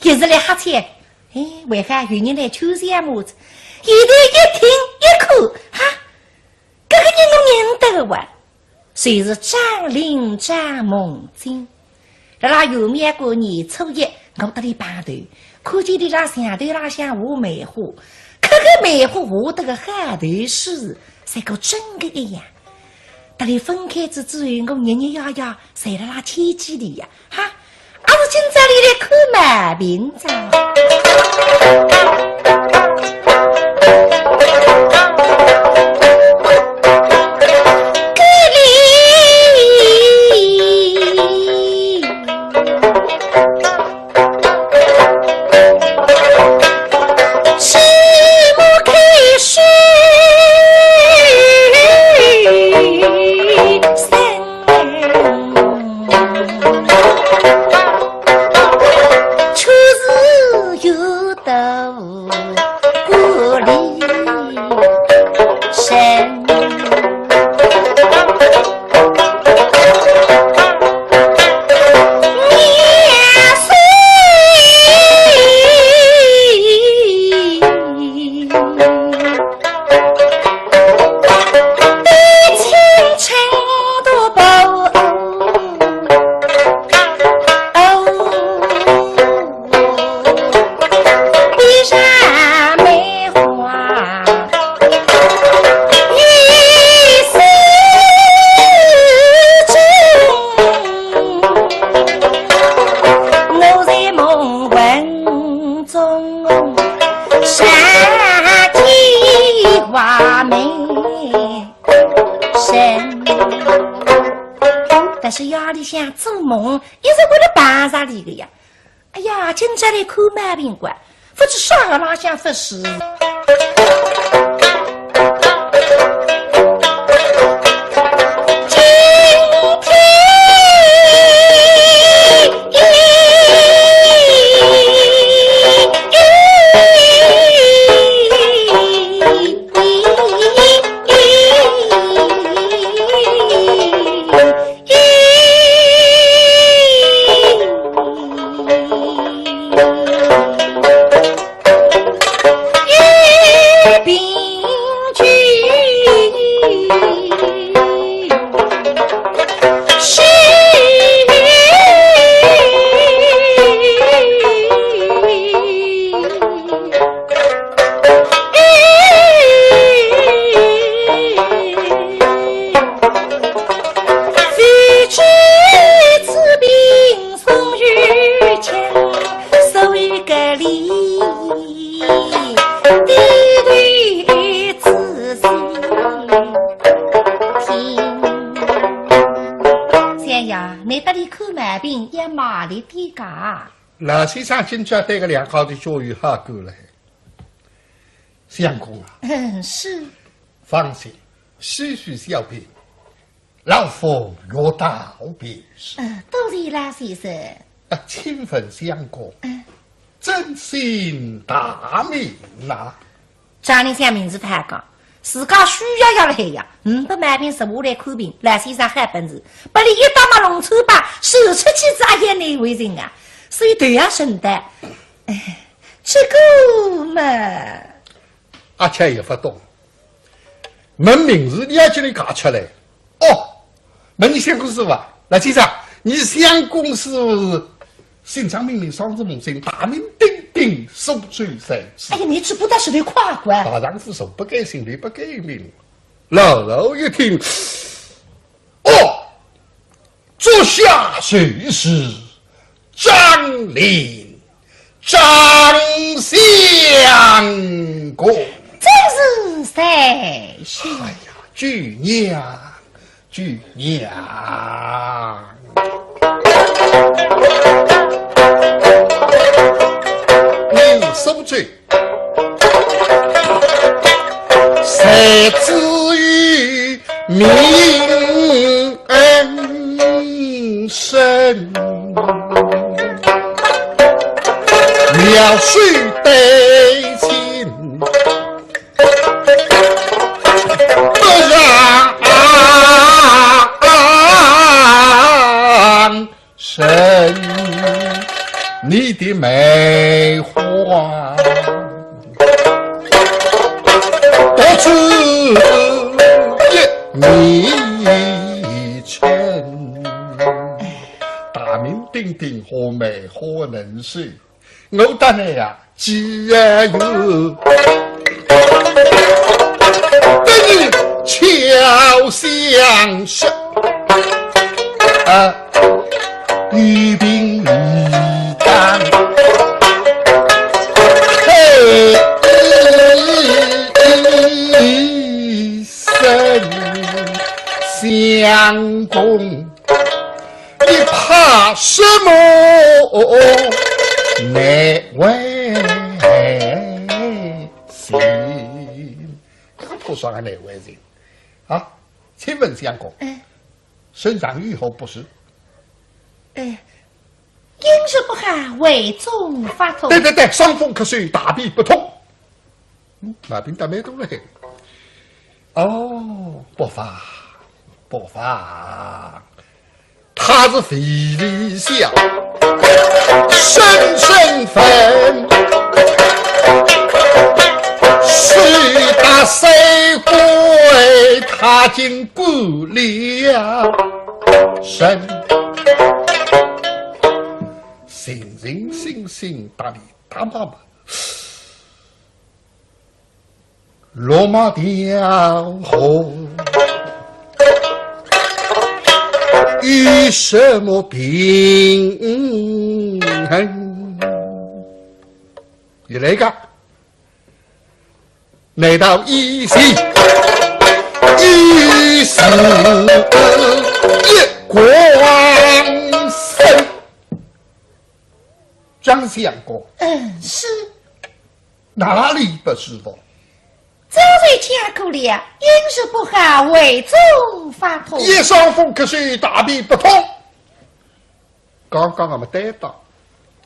一时来哈欠， 哎，为啥有人来求相骂子？现在一听一看，哈，搿个人我认得个哇，就是张林张梦金。辣辣元宵过年初一，我搭伊碰头，看见伊辣墙头浪向画梅花，搿个梅花画得个好头势，像个真个一样。搭伊分开仔之后，我日日夜夜侪辣辣牵记伊呀，哈。 阿是今朝伊来看毛病哉。但是夜里向做梦，一直为了碰着伊个呀。哎呀，今朝来看毛病个，不知啥个哪想法是。哎呀，倷搭俚看毛病要卖力点介。老先生今朝对个两家头交友好过了。相公啊，嗯，是。放心，区区小病，老夫药到病除。嗯，多谢老先生。啊，请问相公，嗯。尊姓大名呐？ 张林想名字勿好讲，自家需要要了海呀，呒不毛病直下来看病，老先生好本事，拨俚一刀么弄穿帮，手出去子阿也难为情啊，所以头也伸得，哎，这个嘛。阿巧也勿懂，问名字俚要叫俚讲出来， 哦，问你相公是勿？老先生，你相公是姓张名林，双字梦醒，大名鼎鼎，苏州才子。哎呀，你这不但是得夸过啊。大丈夫素不改姓，立不改名。老老一听，哦，足下就是 张林，张相公。真是在是。哎呀，舅娘，舅娘。你苏州 才子与名声，描首对亲，不让 生你的梅花，独自一人称。大名鼎鼎和梅花能手，我当然呀， 既然有，等于巧相识，啊，与病与当，嘿，生相公。 你怕什么难为情？他怕啥个难为情？啊，请问相公，哎。身上有何不适？哎，阴日不好，胃中发痛。对对对，伤风咳嗽，大便不通。 嗯，毛病倒蛮多了嘿。哦，不妨，不妨。他是肥里小，深深粉，手打三回，他竟不了神。心心心心打理打妈妈。 落马调和，有什么平衡？你来个，难道一心一事一光生？张相公。嗯，是。 哪里不舒服？早就讲过了，阴日不好，胃中发痛。一伤风咳嗽，大便不通。刚刚我们单档，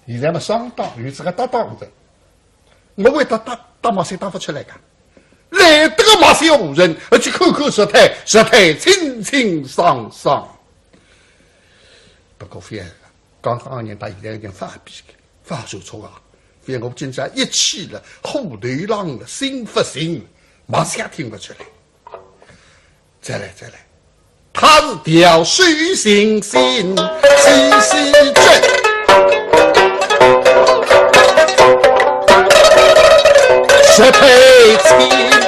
现在么双档，有这个搭档的，我为搭档，搭档么谁搭不出来个？来得个么是无人，而且口口舌苔，舌苔清清爽爽。不过非 刚刚人到现在已经发脾气，发受挫啊！非我今朝一气了，火头浪了，心不行了，马上听不出来。再来，再来，他是调手心心，细细针，舌苔清。